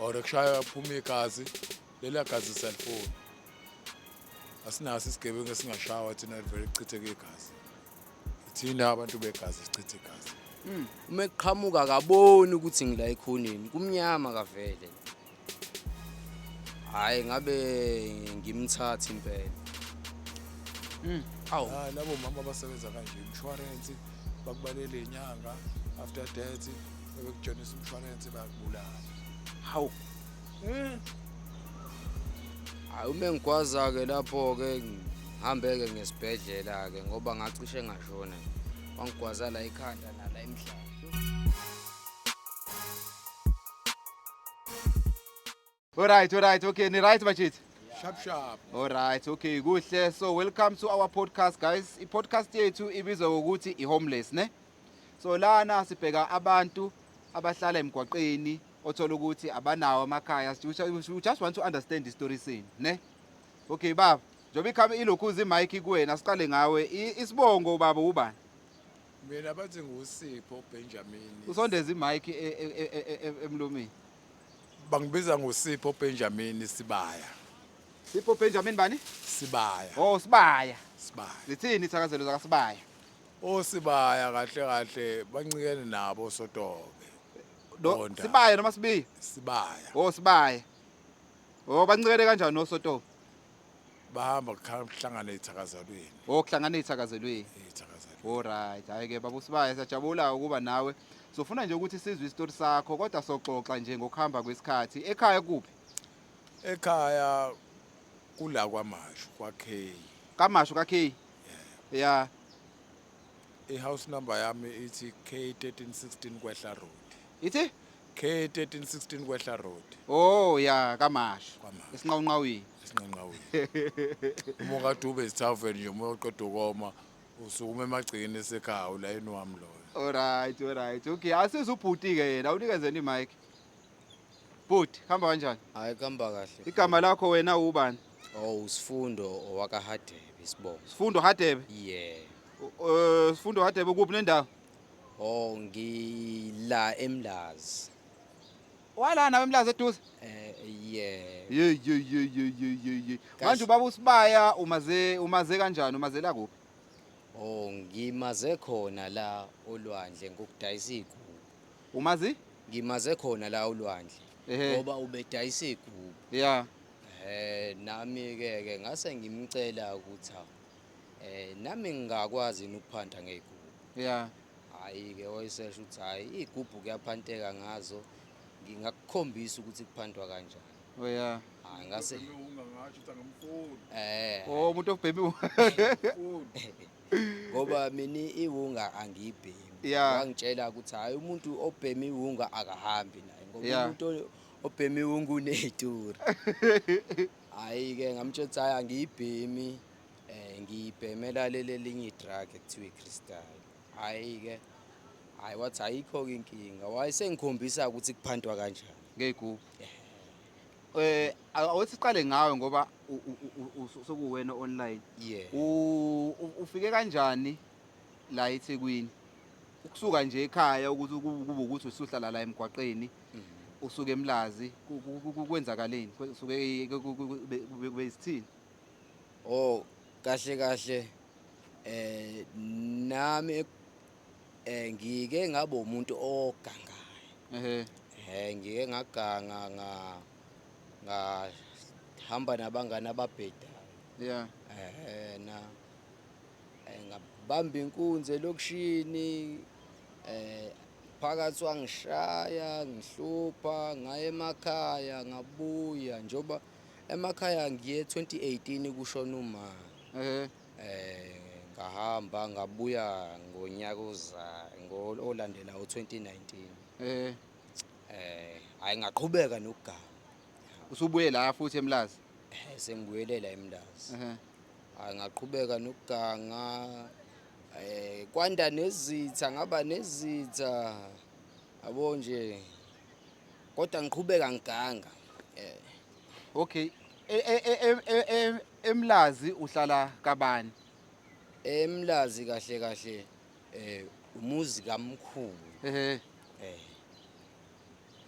Or kushaya kuphuma igazi, leliya gazi siyalifuna. Asinaso isigebengu esingashawa thina livele lichitheke igazi. Thina abantu begazi sichithe igazi. Uma eqhamuka akaboni ukuthi ngila ekhoneni, kumnyama kavele. Hhayi ngabe ngimthatha impela. Awu. Hayi labo mama abasebenza kanje insurance bakubalele inyanga after death bebekujonisa umshwalense bayakubulala. Hawu. Hayi uma engigwaza-ke lapho-ke ngihambe-ke ngesibhedlela-ke ngoba ngacishe ngashona. Wangigwaza la ekhanda nala emhlane. All right, okay. Ni right bachit? Sharp sharp. All right, okay, kuhle. So welcome to our podcast guys. I-podcast yethu ibizwa ngokuthi i-homeless, ne? So lana sibheka abantu abahlala emgwaqeni othola ukuthi abanawo amakhaya. We just want to understand the story senu, ne? Okay, baba. Njengoba ikhame ilokhuza imic kuwena, siqale ngawe. Isibongo baba ubani? Mina bathi nguSipho Benjamin. Usondeze imic emlomeni. Bangibiza ngoSipho Benjamin Sibaya. Sipho Benjamin bani? Sibaya. Oh, Sibaya. Sibaya. Zithini ithakazelo zakaSibaya? OSibaya kahle kahle bancikene nabo Sotobe. No, Onda. Sibaya noma Sibiya? Sibaya. Oh, Sibaya. Oh, bancikene kanjani noSotobe? Bahamba kuhlangana ethakazelweni. Oh, kuhlangana ethakazelweni. Ethakazelweni. Alright, hayi ke baba uSibaya siyajabula ukuba nawe. Sofuna nje ukuthi sizwe isitori sakho kodwa soxoxa nje ngokuhamba kwesikhathi. Ekhaya kuphi? Ekhaya kula kwaMashu kwa K. KaMashu ka K. Yeah. I-house number yami ithi K1316 Kwehla Road. Ithi? K1316 Kwehla Road. Oh yeah, KaMashu. KwaMashu. Esinqawunqawini. Esinqanqawini. Uma ungadube isithaveni nje uma uqeda ukoma usukuma emagcekeni esekhaya ulayini wami loyo. Alright. Okay, asize ubhuti ke yena, unikezeni imic. Bhuti, hamba kanjani? Hhayi kuhamba kahle. Igama lakho wena ubani? Oh, uSifundo owakaHadebe isibongo. Sifundo Hadebe. Yeah. Sifundo Hadebe kuphi nendawo? Oh, ngila eMlazi. Wala nawe eMlazi eduze? Yeah. Ye ye ye ye ye ye ye. Kahle. Manje ubaba uSibaya umaze kanjani? Umazela kuphi? Oh, ngimaze khona la olwandle ngokudayisa igubu. Umazi? Ngimaze khona la olwandle. Ehhe. Ngoba ubedayisa igubu. Yeah. Nami ke ke ngase ngimcela ukuthi hawu, nami ngingakwazi yini ukuphanda ngey'gubhu. Yeah. Hhayi ke wayesesho ukuthi hhayi iy'gubhu kuyaphanteka ngazo, ngingakukhombisa ukuthi kuphandwa kanjani. Oh yeah. Hhayi ngase Ungangasho ukuthi angimfuni. Oh, umuntu obhemi. Ngoba mina iwunga angiyibhemi. Yeah. Wangitshela ukuthi hhayi umuntu obhema iwunga akahambi naye ngoba Yeah. umuntu obhema iwunga uney'turi. Hhayi ke ngamtshela ukuthi hhayi angiyibhemi, ngiyibhemela leli elinye i-drug ekuthiwa i-crystal. Hhayi ke, hhayi wathi ayikho-ke inkinga, wayesengikhombisa ukuthi kuphantwa kanjani. Ngey'gubhu. Awuthi siqale ngawe ngoba sekuwena online. Yeah. Ufike kanjani la eThekwini? Ukusuka nje ekhaya ukuthi kube ukuthi usuhlala la emgwaqeni, usuke eMlazi, kwenzakaleni? Kusuke kube isithini? Oh, kahle kahle, nami ngike ngabe umuntu ogangayo. Ehhe. Ngike ngaganga ngahamba nabangani ababhedayo. Yeah. Na ngabamba inkunzi elokishini, phakathi wangishaya, ngihlupha, ngaya emakhaya, ngabuya njengoba emakhaya ngiye 2018 kushona uma. Ehhe. Ngahamba ngabuya ngonyaka ozayo, olandela u-2019. Ehhe. Hayi ngaqhubeka nokuganga. Usubuye la futhi eMlazi? Sengibuyelela eMlazi. Ehhe. Hayi ngaqhubeka nokuganga. Kwanda nezitha, ngaba nezitha. Yabo nje. Kodwa ngiqhubeka ngiganga. Okay. eMlazi uhlala kabani? eMlazi kahle kahle umuzi kamkhulu. Ehhe.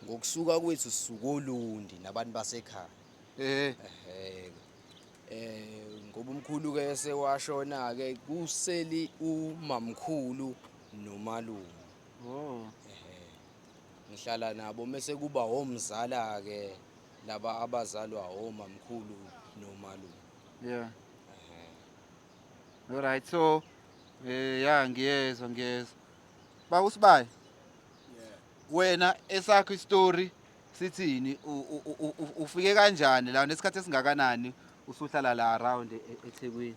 Ngokusuka kwethu sisuka oLundi nabantu basekhaya. Ehhe. Ngoba umkhulu ke sewashona ke kuseli umamkhulu nomalume. Oh. Ngihlala nabo mese kuba omzala ke laba abazalwa omamkhulu nomalume. Yeah. All right, so ya ngiyezwa ngiyezwa. Ba uSibaya. Wena esakho istory sithini ufike kanjani la nesikhathi esingakanani usuhlala la around eThekwini?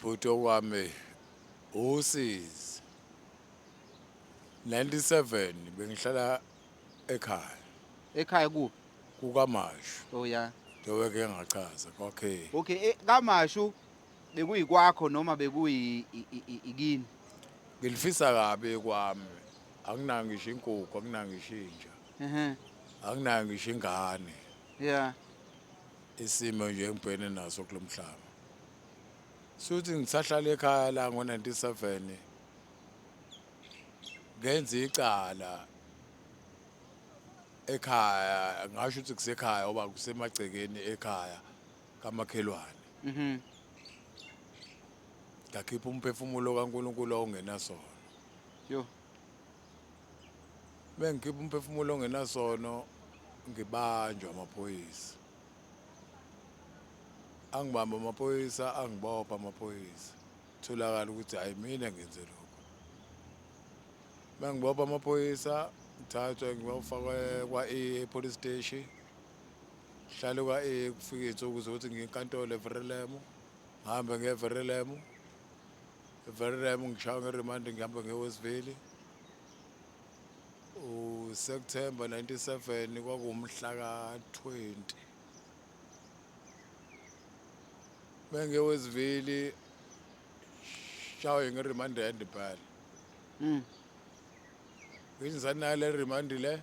Bhuti okwami usizi. 97 bengihlala ekhaya. Ekhaya kuphi? KukaMashu. Oh yeah. Njengoba ke ngachaza kwakhe. Okay, kaMashu bekuyikwakho noma bekuyi ikini? Ngilifisa kabi kwami. Anginayo ngisho inkukhu, anginayo ngisho inja. Anginayo ngisho ingane. Yeah. Isimo nje engibhekene naso kulomhlaba. Suthi ngisahlala ekhaya la ngo-97 ngenza icala ekhaya, ngasho ukuthi kusekhaya oba kusemagcekeni ekhaya kamakhelwane. Ngakhipha umphefumulo kaNkulunkulu ongenasono. Yo. Bengikhipha umphefumulo ongenasono ngibanjwa amaphoyisa. Angibamba amaphoyisa, angibopha amaphoyisa. Tholakala ukuthi hayi mina ngenze lokho. Bengibopha amaphoyisa, ngithathwa ngiyofakwa kwa-E police station. Hlale kwa-E kufika iy'nsuku zokuthi ngiye enkantolo eVerelem. Ngihambe ngiye eVerelem. EVerelem ngishaywa ngeremand ngihambe ngiye eWestville. USeptember 97 kwakuwumhla ka-20. Bengiye eWestville shawe ngeremand end impela. Ngithi ngisanayo le remand le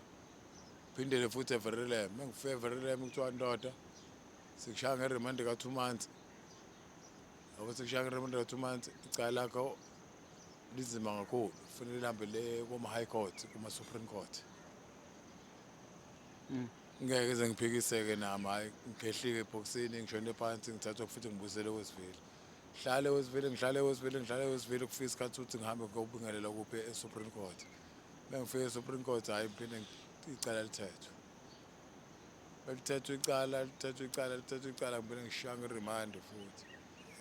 phindele futhi eVerelem. Mengifika eVerelem kuthiwa ndoda sikushaya ngeremand ka-2 months. Yabo sikushaya ngeremand ka-2 months icala lakho linzima kakhulu. Kufanele lihambe le kuma-high court, kuma-supreme court. Ngeke ngize ngiphikiseke nami, hhayi ngigehlike ebhokisini ngishone phansi ngithathwa futhi ngibuyisele eWestville. Ngihlale eWestville, ngihlale eWestville, ngihlale eWestville kufika isikhathi sokuthi ngihambe ngiyobingelela kuphi e-Supreme Court. Mengifika e-Supreme Court hhayi ngiphinde icala lithethwe. Belithethwe icala, lithethwe icala, lithethwe icala ngiphinde ngishaya ngeremand futhi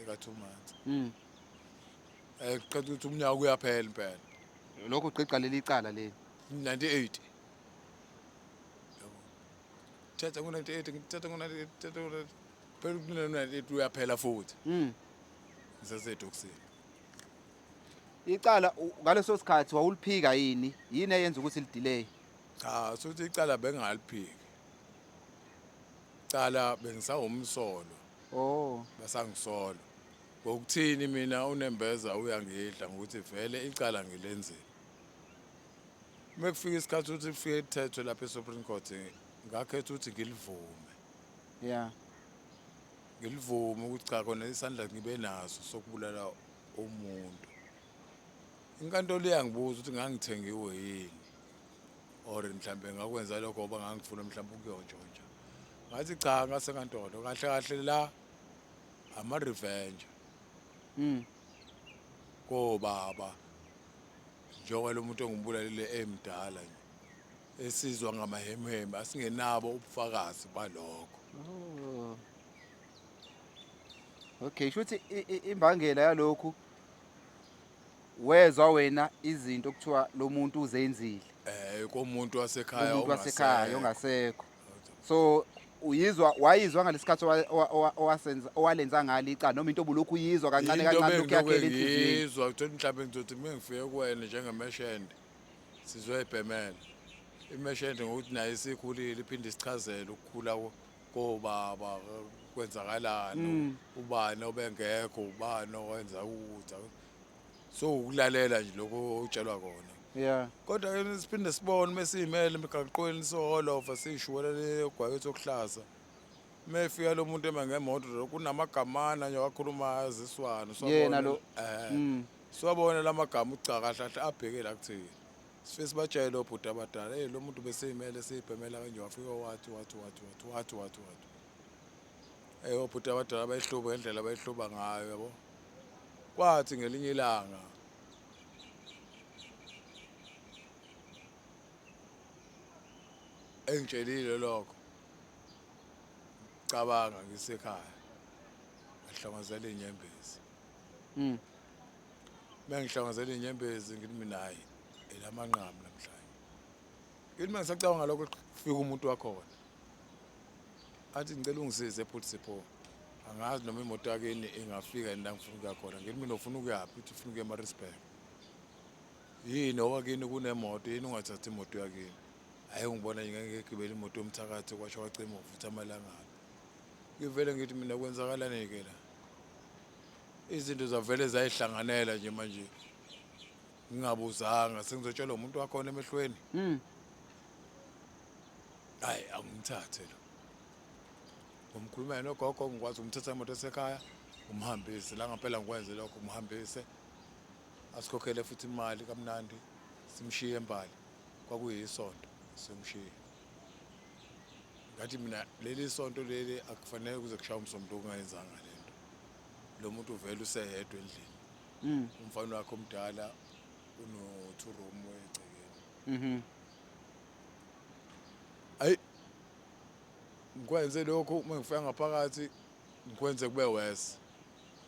eka-2 months. Kuqeda ukuthi umnyaka uyaphela impela. Lokho ugqigqa leli icala leli. 98. Yabo. Thetha ngo-98, ngithetha ngo-98, thetha ngo-98. Phela ku-98 uyaphela futhi. Ngisasedokisini. Icala ngaleso sikhathi wawuliphika yini? Yini eyenza ukuthi lidelay? Cha, sokuthi icala bengaliphiki. Icala bengisawumsolo. Oh. Basangisola. Ngokuthini mina unembeza uyangidla ngokuthi vele icala ngilenzile. Mekufika isikhathi ukuthi kufike ithethwe lapha eSupreme Court ngakhetha ukuthi ngilivume. Yeah. Ngilivume ukuthi cha khona isandla ngibe naso sokubulala umuntu. Inkantolo iyangibuza ukuthi ngangithengiwe yini or mhlambe ngakwenza lokho ngoba ngangifuna mhlambe ukuyontshontsha. Ngathi cha ngasenkantolo kahle kahle la ama revenge. Kobaba njengoba lo muntu engimbulalile emdala nje esizwa ngamahemheme asingenabo ubufakazi balokho. Oh. Okay, shuthi imbangela yalokhu wezwa wena izinto okuthiwa lo muntu uzenzile. Komuntu wasekhaya umuntu wasekhaya ongasekho. So uyizwa wayizwa ngalesikhathi owasenza owalenza ngalo icala noma into obulokhu uyizwa kancane kancane lokhu yakhela inhliziyo. Ngizwa uthola mhlawumbe ngizothi mina ngifike kuwena njengemeshende sizoyibhemela. Imeshende ngokuthi naye isikhulile iphinde isichazele ukukhula kobaba kwenzakalani ubani obengekho ubani owenza ukuthi. So ukulalela nje lokho otshelwa kona. Yeah. Kodwa ke siphinde sibone mesiyimele emigaqweni soholova sishuwelele ogwayethu okuhlaza. Mefika lo muntu ema ngemoto lo kunamagamana nje wakhuluma aziswana Yena lo. Siwabona lamagama ucha kahle kahle abheke la kuthini. Sifike sibatshele obhuti abadala, hey lo muntu beseyimele seyibhemela kanje wafika wathi wathi wathi wathi wathi wathi wathi. Hey obhuti abadala bayihluba ngendlela abayihluba ngayo yabo. Kwathi ngelinye ilanga engitshelile lokho cabanga ngisekhaya ngahlangazela inyembezi. Mengihlangazela inyembezi ngithi mina hayi elamanqamu namhlanje. Ngithi uma ngisacabanga ngalokho kufika umuntu wakhona. Athi ngicela ungisize bhuti Sipho. Angazi noma imoto yakini ingafika yini la ngifuna ukuya khona. Ngithi mina ufuna ukuyaphi? Uthi ufuna ukuya eMaritzburg. Yini owakini kunemoto yini ungathathi imoto yakini? Hhayi ungibona nje ngeke ngigibele imoto yomthakathi kwasho kwacima uvutha amalangabi. Ngivele ngithi mina kwenzakalani-ke la? Izinto zavele zayihlanganela nje manje ngingabuzanga sengizotshelwa umuntu wakhona emehlweni. Hayi angimthathe lo. Ngomkhuluma nogogo ngikwazi ukumthatha imoto esekhaya umhambise la ngempela ngikwenze lokho umhambise asikhokhele futhi imali kamnandi simshiye embali kwakuyisonto simshiye. Ngathi mina leli sonto leli akufanele kuze kushaye umsombuluko ungayenzanga lento. Lo muntu uvele useyedwa endlini. Umfana wakhe omdala uno-two room egcekeni. Ayi ngikwenze lokhu uma ngifika ngaphakathi ngikwenze kube worse.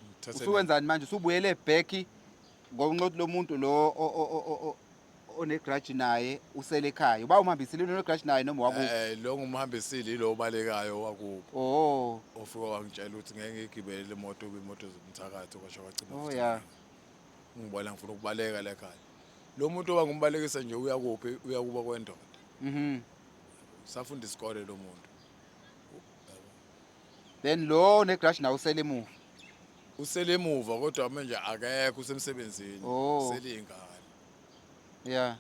Ngithathe Usuwenzani manje? Usubuyele back ngokunxothi lo muntu lo onegrudge naye usele ekhaya. Uba umhambisile onegrudge naye noma wakubo? Lo ngumhambisile ilo obalekayo wakubo. Oh. Ofika wangitshela ukuthi ngeke ngigibele le moto imoto zomthakathi kwasho kwacima. Oh yeah. Ngibona ngifuna ukubaleka la ekhaya. Lo muntu owangumbalekisa nje uyakuphi uyakuba kwendoda. Safunda isikole lo muntu. Then lo onegrudge naye usele emuva. Usele emuva kodwa manje akekho usemsebenzini. Oh. Usele ingane. Yeah.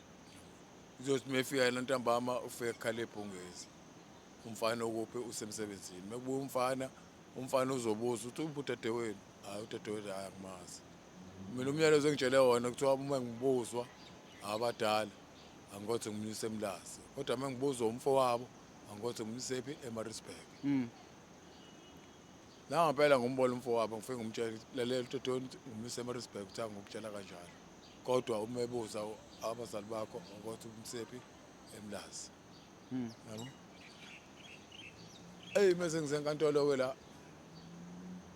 Uzothi mefika yena ntambama ufike kukhala ibhungezi. Umfana okuphi usemsebenzini. Mekubuya umfana, umfana uzobuza ukuthi uphi udadewenu? Hayi udadewenu hayi angimazi. Mina umyalezo engitshele wona kuthiwa uma ngibuzwa abadala angikothi ngimyise eMlazi. Kodwa uma ngibuzwa umfowabo angikothi ngimyisephi eMaritzburg. La ngempela ngumbona umfowabo ngifike ngimtshela lalela udadewenu ngimyise eMaritzburg kuthiwa ngikutshela kanjalo. Kodwa uma ebuza abazali bakho ngokuthi umsephi eMlazi. Yabo? Eyi mase ngisenkantolo ke la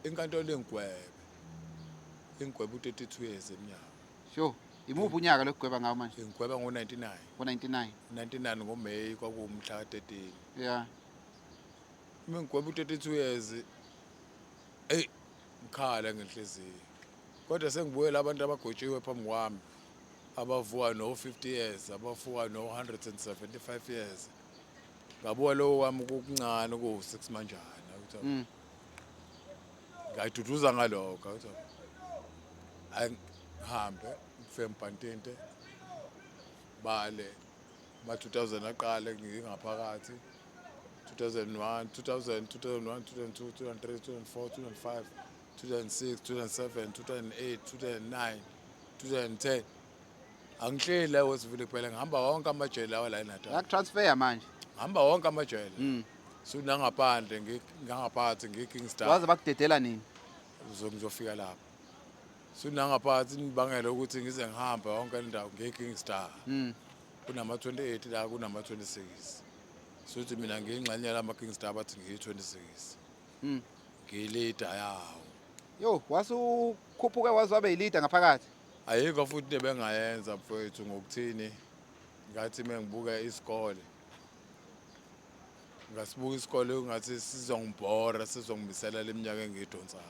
inkantolo ingigwebe. Ingigwebe u-32 years eminyaka. Sure. Imuphi unyaka lokugweba ngawo manje? Ingigweba ngo-99. Ngo-99. 99 ngoMeyi kwakuwumhla ka-13. Yeah. Uma ngigweba u-32 years eyi ngikhala ngenhliziyo. Kodwa sengibuyela abantu abagwetshiwe phambi kwami abavuka no-50 years abavuka no-175 years. Ngabuka lowo wami kukuncane kuwu-6 manjana ukuthi ngayiduduza ngalokho ukuthi hayi ngihambe ngifike ngibhantinte bale ma 2000 aqale ngingaphakathi 2001 2000 2001 2002 2003 2004 2005 2006 2007 2008 2009 2010 angihleli la eWestville kuphela ngihamba wonke amajele lawa la eNatal. Yakutransfer manje. Ngihamba wonke amajele. So nangaphandle ngangaphakathi ngiKingston. Waze bakudedela nini? Ngizofika lapho. So nangaphathi nibangela ukuthi ngize ngihambe yonke indawo ngiKingstar. Kunama 28 la kunama 26. So uthi mina ngiyingxenye lama Kingstar bathi ngiyi 26. Ngiyileader yawo. Yo, wasukhuphuka waze wabe yileader ngaphakathi. Ayikho futhi into ebengayenza mfowethu ngokuthini ngathi mengibuka isikole ngasibuka isikole ngathi sizongibhora sizongimisela leminyaka engiyidonsayo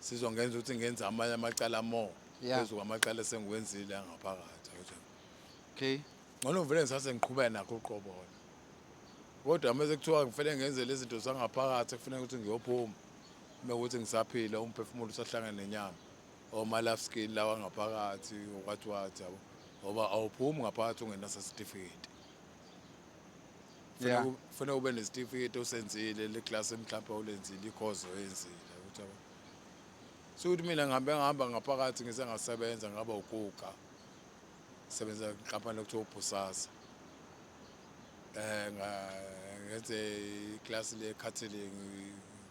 sizongenza ukuthi ngenze amanye amacala more phezu kwamacala esengiwenzile angaphakathi. Okay. Ngcono ngivele ngisase ngiqhubeka nakho uqobona. Kodwa mase kuthiwa ngifanele ngenze lezi zinto zangaphakathi kufanele ukuthi ngiyophuma uma ukuthi ngisaphila umphefumulo usahlangene nenyama. Oma life skill lawa ngaphakathi wathi wathi yabo ngoba awuphumi ngaphakathi ungenaso certificate. Kufanele ube nesitifiketi osenzile le class mhlawumbe ulenzile i-course oyenzile ukuthi yabo. So ukuthi mina ngihambe ngihamba ngaphakathi ngise ngasebenza ngaba ukuka. Sebenza inkampani okuthiwa uBhusasa. Ngenze iklasi le-catering,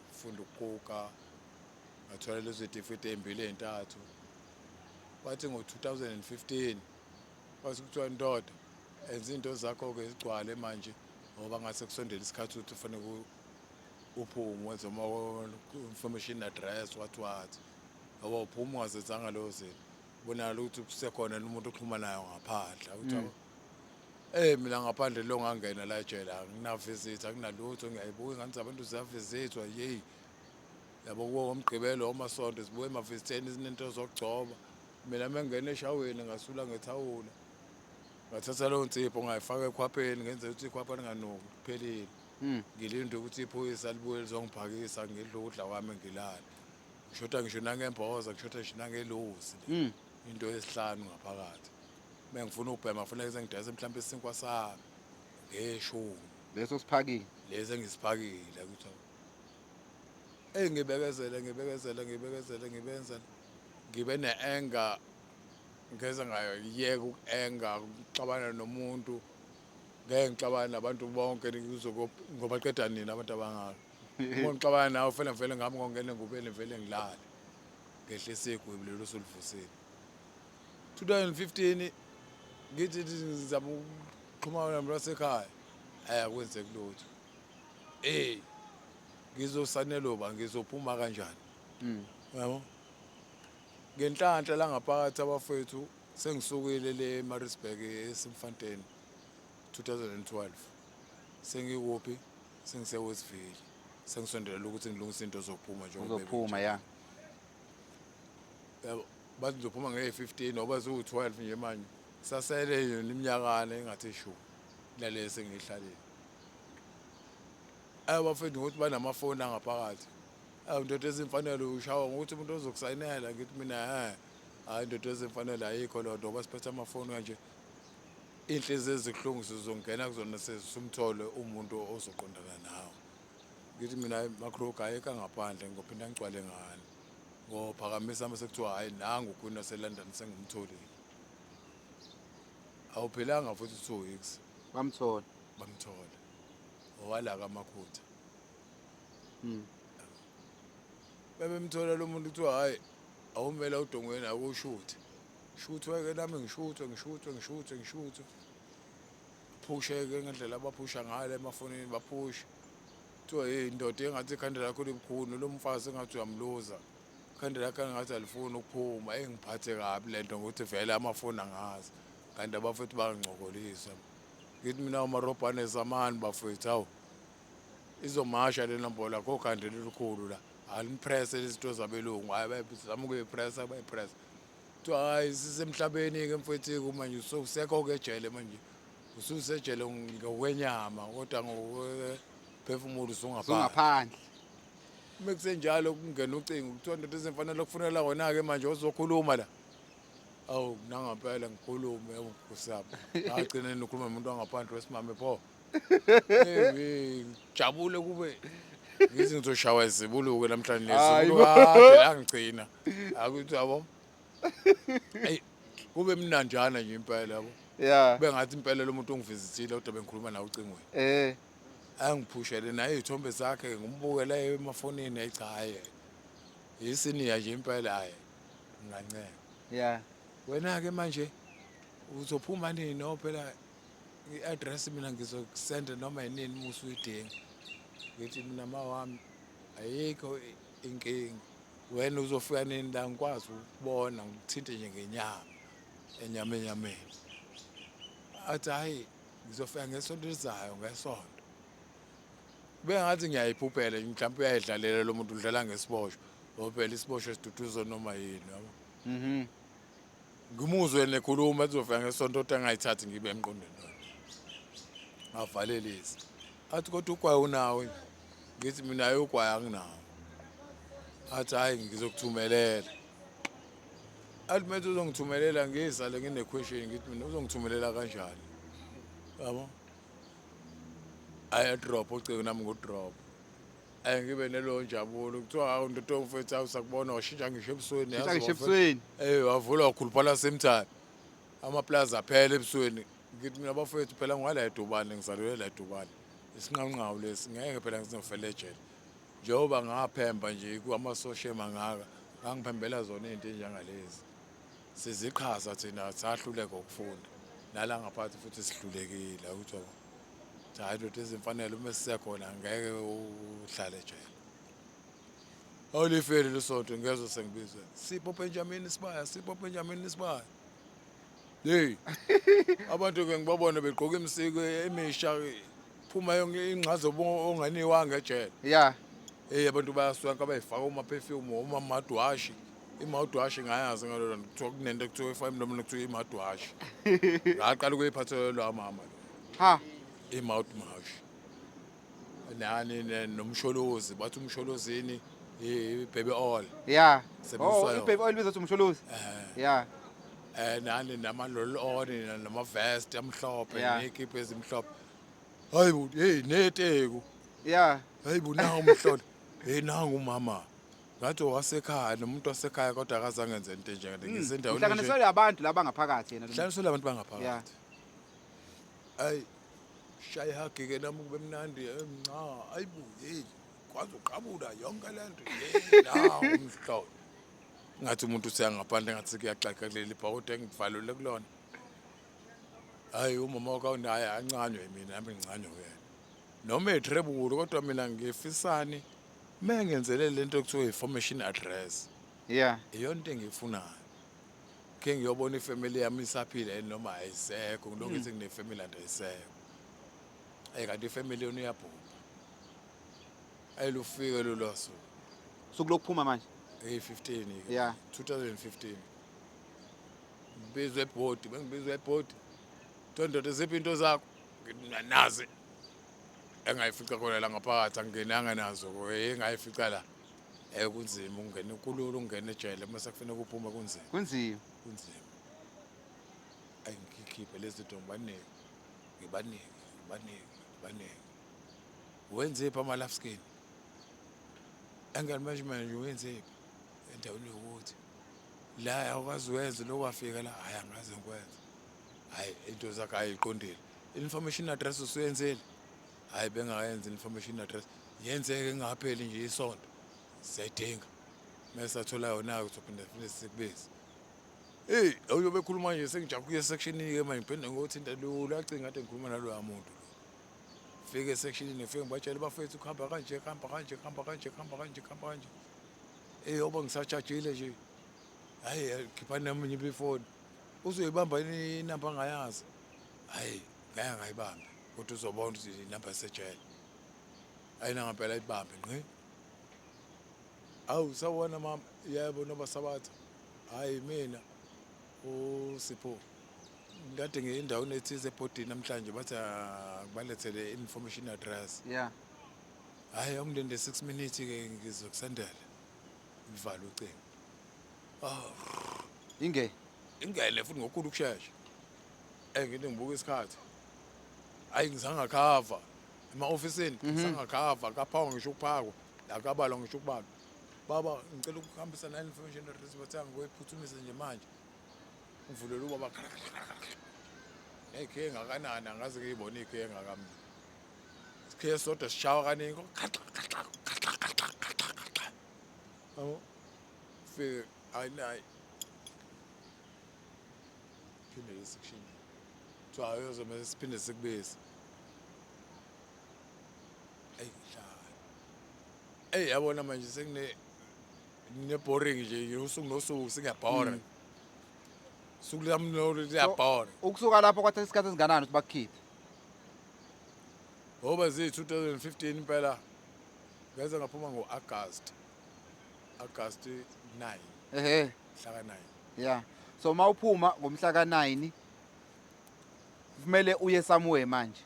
ngifunda ukukuka, ngathola lezo zitifiketi ey'mbili ey'ntathu. Kwathi ngo-2015 kwase kuthiwa, ndoda, enza iy'nto zakho-ke zigcwale manje, ngoba ngase kusondela isikhathi ukuthi kufanele uphume wenze ama-information address, wathi wathi ngoba uphuma ungazenzanga leyo zinto, bonakala ukuthi kusekhona umuntu oxhumanayo ngaphandle ukuthi mina ngaphandle lo ngangena la ejele angina-visit, akunalutho. Ngiyayibuka ingane zabantu ziyavizithwa, yeyi, yabo, kuwo ngomgqibelo, omasonto zibuye emavizitheni zinento zokugcoba. Mina uma ngingena eshaweni ngasula ngethawula, ngathatha leyo nsipho ngayifaka ekhwapheni, ngenze ukuthi ikhwapha linganuki, kuphelile. Ngilinde ukuthi iphoyisa libuye lizongiphakisa, ngidle ukudla kwami, ngilale. Ngishoda ngisho nangemboza, ngishoda ngisho nangeluzi le. Into yesihlanu ngaphakathi. Uma ngifuna ukubhema kufanele sengidayise mhlawumbe isinkwa sami ngeshumi. Leso siphakile. Lesi engisiphakile ukuthi eyi, ngibekezele, ngibekezele, ngibekezele, ngibenzele, ngibe ne-anger, ngeze ngayeka uku-anger, ukuxabana nomuntu. Ngeke ngixabane nabantu bonke ngoba qeda nini abantu abangaka. Uma ngixabana nawe fanele vele ngami ngongena engubeni, vele ngilale, ngehlise igwebu lelo osulivusile. 2015 ngithi ngizama ukuxhumana nabantu basekhaya, ayi, akwenzeki lutho. Ngizosanelo ngizophuma kanjani? Yabo, ngenhlanhla la ngaphakathi abafowethu, sengisukile le eMaritzburg eSimfontein 2012, sengikuphi? Sengise-Westville, sengisondelela ukuthi ngilungise into zokuphuma njengoba Uzophuma, ya. Yabo, bathi ngizophuma nge-15 ngoba ziwu-12 nje manje, sasele yona iminyakana engathi shu nale sengiyihlalile. Ayi bafethu, ngokuthi banamafoni angaphakathi, awu ndoda, ezimfanelo ushawa ngokuthi umuntu ozokusayinela. Ngithi mina, he, hhayi ndoda, ezimfanelo ayikho loo nto, ngoba siphethe amafoni kanje, iy'nhliziyo ezibuhlungu sizongena kuzona sesumthole umuntu ozoqondana nawe. Ngithi mina, hayi makroga, ayikho ngaphandle, ngophinda ngigcwale ngani, ngophakamisa mase kuthiwa hhayi, nangu uQueen waseLondon sengimtholile. Awuphelanga futhi 2 weeks. Bamthola. Bamthola, owala kaMakhutha. Bebemthola lo muntu, kuthiwa hhayi, awumela udongweni, akushuthe shuthwe-ke, nami ngishuthwe, ngishuthwe, ngishuthwe, ngishuthwe, phusheke ngendlela abaphusha ngayo emafonini, baphushe. Kuthiwa, hey ndoda, engathi ikhanda lakho libukhuni, lo mfazi engathi uyamluza, ikhanda lakhe engathi alifuni ukuphuma. Engiphathe kabi le nto ngokuthi vele amafoni angazi, kanti abafethu bangincokolisa. Ngithi mina, umarobhane zamani bafethu, hawu, izomasha le nombolo, akho khanda elikhulu la, alimpresse izinto zabelungu. Hayi, bayizama ukuyipressa, bayipressa. Kuthiwa hhayi, sisemhlabeni-ke mfethu manje, ususekho-ke ejele manje, ususejele ngokwenyama kodwa ngokwephefumulo usungaphandle. Usungaphandle. Uma kusenjalo kungena ucingo, kuthiwa, ndoda, ezimfanele kufunela wena-ke manje ozokhuluma la. Awu, nangampela ngikhulume nkosi yami, ngagcina nikhuluma nomuntu wangaphandle wesimame pho. Hey, jabule kube ngithi ngizoshawa izibuluke namhlanje. Hayi Nezibuluke kade la ngigcina akuthi, yabo, eyi, kube mnanjana nje impela, yabo. Kube ngathi impela lo muntu ongivizithile kodwa bengikhuluma nawe ocingweni. Angiphushele naye iy'thombe zakhe, ngimbukele emafonini. Ayi cha, hhayi, isiniya nje impela, hhayi, nginganceka. Wena-ke manje uzophuma nini? No phela i-address mina ngizokusenda noma yinini uma usuyidinga. Ngithi mina, ma wami, ayikho inkinga, wena uzofika nini la ngikwazi ukubona, ngikuthinte nje ngenyama, enyama enyameni? Athi, hhayi, ngizofika ngesonto elizayo, ngesonto. Kube ngathi ngiyayiphuphela, mhlawumbe uyayidlalela lo muntu, udlala ngesiboshwa, ngoba phela isiboshwa siduduzo noma yini, yabo. Ngimuzwe nekhuluma ethi uzofika ngesonto, kodwa angayithathi ngibe emqondweni wakhe. Ngavalelisa. Athi, kodwa ugwayi unawo nje? Ngithi mina, hayi, ugwayi anginawo. Athi, hhayi, ngizokuthumelela. Athi manje uzongithumelela, ngizale ngine-question, ngithi mina, uzongithumelela kanjani, yabo? Ayi, drop ucingo, nami ngudrop. Ayi, ngibe nelo njabulo, kuthiwa, hawu ndoda mfethu, awu, sakubona washintsha ngisho ebusweni. Shintsha yazi ngisho wafethu. ebusweni. Wavula wakhuluphala same time. Amaplaza aphela ebusweni. Ngithi mina bafowethu phela ngwala eDubane, ngizalelwe la eDubane. Isinqawunqawu lesi ngeke phela ngizofela ejele. Njengoba ngaphemba nje kwamasosha emangaka, ngangiphembela zona izinto enjengalezi. Siziqhaza thina sahluleka ukufunda. Nala ngaphathi futhi sihlulekile ukuthi yabo. Hayi ndoda, izimfanelo uma sisekhona ngeke uhlale ejele. Awulifeli lesonto ngezwe sengibizwe. Sipho Benjamin Sibaya, Sipho Benjamin Sibaya. Hey. Abantu ke ngibabone begqoka imisiko emisha, phuma yonke ingxazo onganiwanga ejele. Hey, abantu bayaswenka, bayifaka uma perfume, uma mouthwash. I-mouthwash ngayazi ngalolo, kuthiwa kunento ekuthiwa ifaka emlomeni, kuthiwa i-mouthwash. Ngaqala ukuyiphathelwa mama lo. Ha. I-mouthwash. Nani nomsholozi, bathi umsholozini i-baby oil. Sebenzisa Oh, yona. I-baby oil bizwa ukuthi umsholozi. Nani nama roll on nama vest amhlophe nekipa ezimhlophe. Hayibo, hey, neteku. Hayibo, nangu umhlolo. Hey, nangu umama. Ngathi wasekhaya nomuntu wasekhaya kodwa akazange enze into enjengale. Ngisendaweni nje. Uhlanganiselwe abantu laba ngaphakathi yena lo. Hlanganiselwe abantu bangaphakathi. Ayi, shaya hug ke nami kube mnandi nca. Hayibo, hey, kwazi uqabula yonke lento. Hey, nawu umhlolo. Ngathi umuntu useya ngaphandle, ngathi kuyaxaxa kuleli bhakode engivalelwe kulona. Hayi, umama wakho naye ancanywe mina, nami ngincanywe kuyena. Noma etrebule kodwa mina ngifisani mengenzele lento ekuthiwa i-formation address. Iyona into engiyifunayo. Ke ngiyobona ifamily yami isaphila yini noma ayisekho, ngilokhu ngithi nginefamily and ayisekho. Hey, kanti ifamily yona iyabhubha. Ayilufike lolo suku. Suku lokuphuma manje? Hey, 15 ke. 2015. Ngibizwe ebhodi, bengibizwe ebhodi. Ndoda, ziphi into zakho? Ngithi nazi. Engayifica khona la ngaphakathi, angingenanga nazo, engayifica la. Kunzima ukungena, kulula ukungena ejele mase kufanele kuphume, kunzima. Kunzima. Kunzima. Ayi, ngikhiphe lezi zinto, ngibanike. Ngibanike, ngibanike, ngibanike. Wenzephi ama life skin? Anger management wenzephi? Endaweni yokuthi la awukwazi wenze lokhu, wafika la, hayi, angaze ngikwenze. Hayi, into zakhe ayiqondile. Information address usuyenzile? Hayi, bengayenzi information address. Yenzeke ingapheli nje isonto. Siyayidinga. Mase sathola yona ke, sophinde phinde sikubize. Hey, awuyobe ekhuluma nje sengijabuke esectionini ke manje, ngiphinde ngothinta lo lacinga kade ngikhuluma naloya muntu lo. Fike esectionini, ngifike ngibatshele, bafethu kuhamba kanje, kuhamba kanje, kuhamba kanje, kuhamba kanje, kuhamba kanje. Eh, oba ngisachajile nje. Hayi, khipha nami ifoni. Uzoyibamba inamba angayazi. Hayi, ngeke ngayibambe. Kodwa uzobona ukuthi inamba yasejele. Hayi, ngempela ibambe ngqi. Awu, sawubona mama. Yebo, noma sabatha. Hayi, mina uSipho. Ngikade ngiye endaweni ethize ebhodini namhlanje, bathi akubalethele information address. Hayi, awungilinde 6 minutes ke, ngizokusendela. Ngivala ucingo. Oh, Inge. Ingene futhi ngokukhulu ukushesha. Ngithi ngibuka isikhathi. Hayi, ngisangakhava. Ema-ofisini ngisangakhava, kaphakwa ngisho ukuphakwa. Akabalwa ngisho ukubalwa. Baba, ngicela ukuhambisa la information address, bathe angikuyiphuthumise nje manje. Ngivulela ubaba. Nekhiye engakanani, angaze ngiyibone ikhiye engakamni. Isikhiye sodwa sishawa kaningi. Khaxa khaxa khaxa khaxa khaxa khaxa. Yabo. Fike hayi nayi. Phinde esection. Kuthiwa hayi, uyozomele siphinde sikubize. Eyi hlala. Eyi, yabona manje sengine ne boring nje, usuku nosuku singiyabhora. Suku lami lo liyabhora. Ukusuka lapho kwathatha isikhathi esinganani ukuthi bakukhiphe? Ngoba zi 2015 impela, ngeze ngaphuma ngo-August. August 9, mhla ka-9. Yeah. So mawuphuma ngomhla ka-9 kumele uye somewhere manje.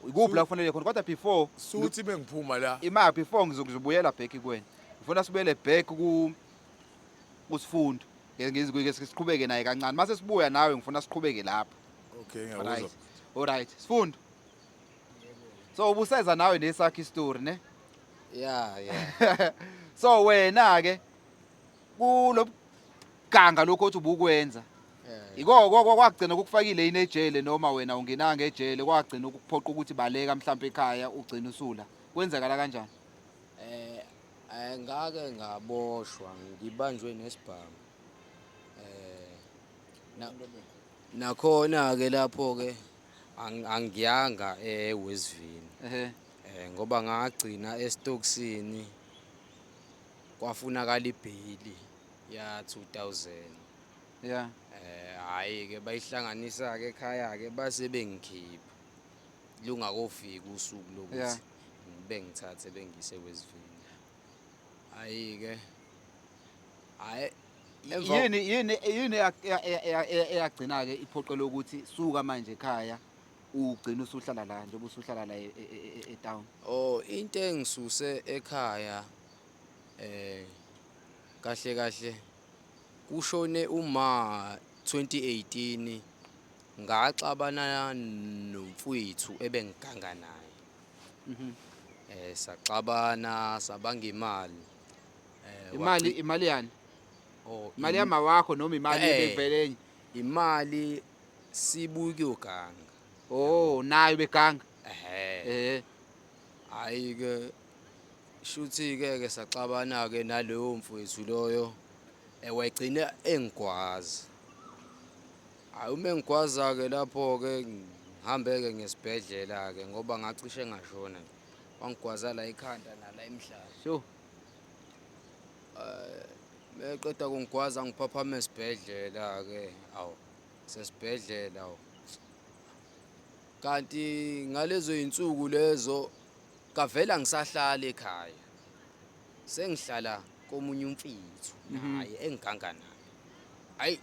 Ikuphi la kufanele khona kodwa before Suthi bengiphuma la. Ima, before ngizobuyela back kuwena. Ngifuna sibuyele back ku kusifundo. Ngeke ngizwe siqhubeke naye kancane. Mase sibuya nawe ngifuna siqhubeke lapho. Okay, Right. ngiyakuzwa. Alright. Sifundo. So ubuseza nawe nesakhe story, ne? Yeah. So wena ke kulobuganga lokho othi ubukwenza. Iko kwagcina kukufakile yini ejele noma wena ungenanga ejele, kwagcina ukuphoqa ukuthi baleka mhlawumbe ekhaya ugcina usula? Kwenzakala kanjani? Ngake ngaboshwa ngibanjwe nesibhamu. Nakhona ke lapho ke angiyanga eWestville. Ngoba ngagcina esitokisini, kwafunakala ibhili ya 2000. Hayi ke bayihlanganisa ke ekhaya ke base bengikhipha. Lungakofiki usuku lokuthi bengithathe bengise Westville. Hayi ke. Hayi Yini eyagcina ke iphoqelo ukuthi suka manje ekhaya ugcina usuhlala la, njengoba usuhlala la e-town? Oh, into engisuse ekhaya kahle kahle kushone uma 2018, ngaxabana nomfowethu ebengiganga naye. Saxabana sabanga imali. Imali imali yani? Oh, Imali yama wakho noma imali ebevele enye? Imali sibuya kuyoganga. Oh, nayo beganga. Ehhe. Hayi ke shuthi ke ke saxabana ke naloyo mfowethu loyo, wagcina engigwaza. Hayi, uma engigwaza ke lapho ke ngihambe ke ngesibhedlela ke ngoba ngacishe ngashona. Wangigwaza la ekhanda nala emhlane. Meqeda kungigwaza ngiphaphama esibhedlela ke, awu sesibhedlela awu. Kanti ngalezo insuku lezo kavela ngisahlala ekhaya. Sengihlala komunye umfithu naye engiganga naye. Hayi,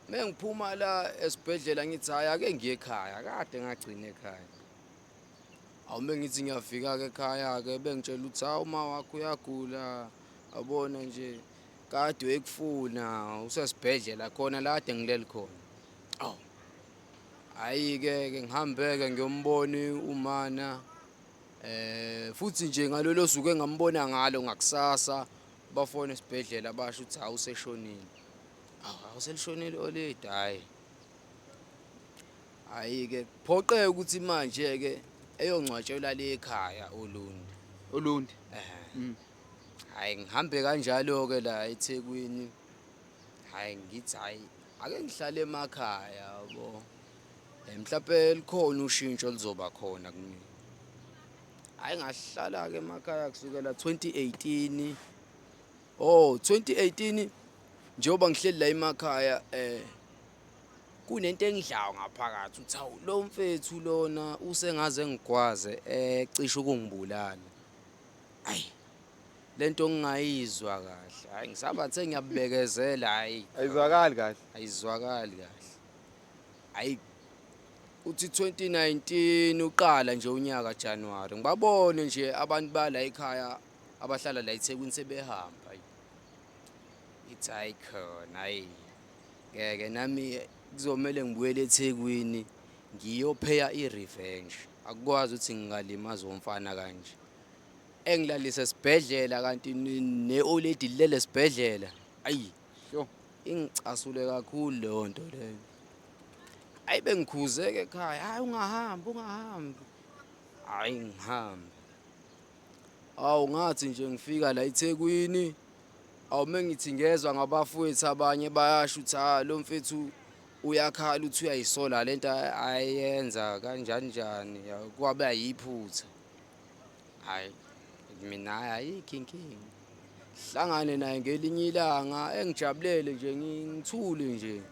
mengiphuma la esibhedlela ngithi hayi ake ngiye ekhaya, kade ngagcina ekhaya. Awu mengithi ngiyafika ke ekhaya ke bengitshela ukuthi hawu uma wakho uyagula, yabona nje kade ekufuna usesibhedlela khona la kade ngileli khona. Awu hayi ke ke ngihambe ke ngiyombona umana, futhi nje ngalolo suku engambona ngalo ngakusasa bafona esibhedlela basho ukuthi hawu useshonile. Awu awuselishonile oledi, hayi. Hayi ke phoqeke ukuthi manje ke eyongcwatshelwa le ekhaya oLundi. Olundi. Hayi ngihambe kanjalo ke la eThekwini. Hayi ngithi hayi ake ngihlale emakhaya yabo. Mhlawumbe likhona ushintsho lizoba khona kumina. Hayi ngahlala ke emakhaya kusukela 2018. Oh 2018 njengoba ngihleli la emakhaya kunento engidlayo ngaphakathi uthi hawu lo mfethu lona usengaze ngigwaze cishe ukungibulala. Ayi lento ngingayizwa kahle. Hayi ngisabathe ngiyabekezela, hayi. Ayizwakali kahle. Ayizwakali kahle. Hayi uthi 2019 uqala nje unyaka January ngibabone nje abantu bala ekhaya abahlala la eThekwini sebehamba. Ithi hayi khona, hayi ngeke nami kuzomela ngibuyele eThekwini ngiyopheya i-revenge. Akukwazi ukuthi ngingalimaza umfana kanje. Engilalise esibhedlela kanti ne-old lady lilele esibhedlela. Ayi, ingicasule kakhulu leyo nto leyo. Hayi bengikhuzeke ekhaya, hayi ungahambi, ungahambi. Hayi ngihambe. Awu ngathi nje ngifika la eThekwini, awu mengithi ngezwa ngabafowethu abanye bayasho ukuthi ha lo mfethu uyakhala uthi uyayisola lento ayenza kanjani njani, kwabe ayiphutha. Hayi mina ayikho inkinga. Hlangane naye ngelinye ilanga engijabulele nje ngithule nje.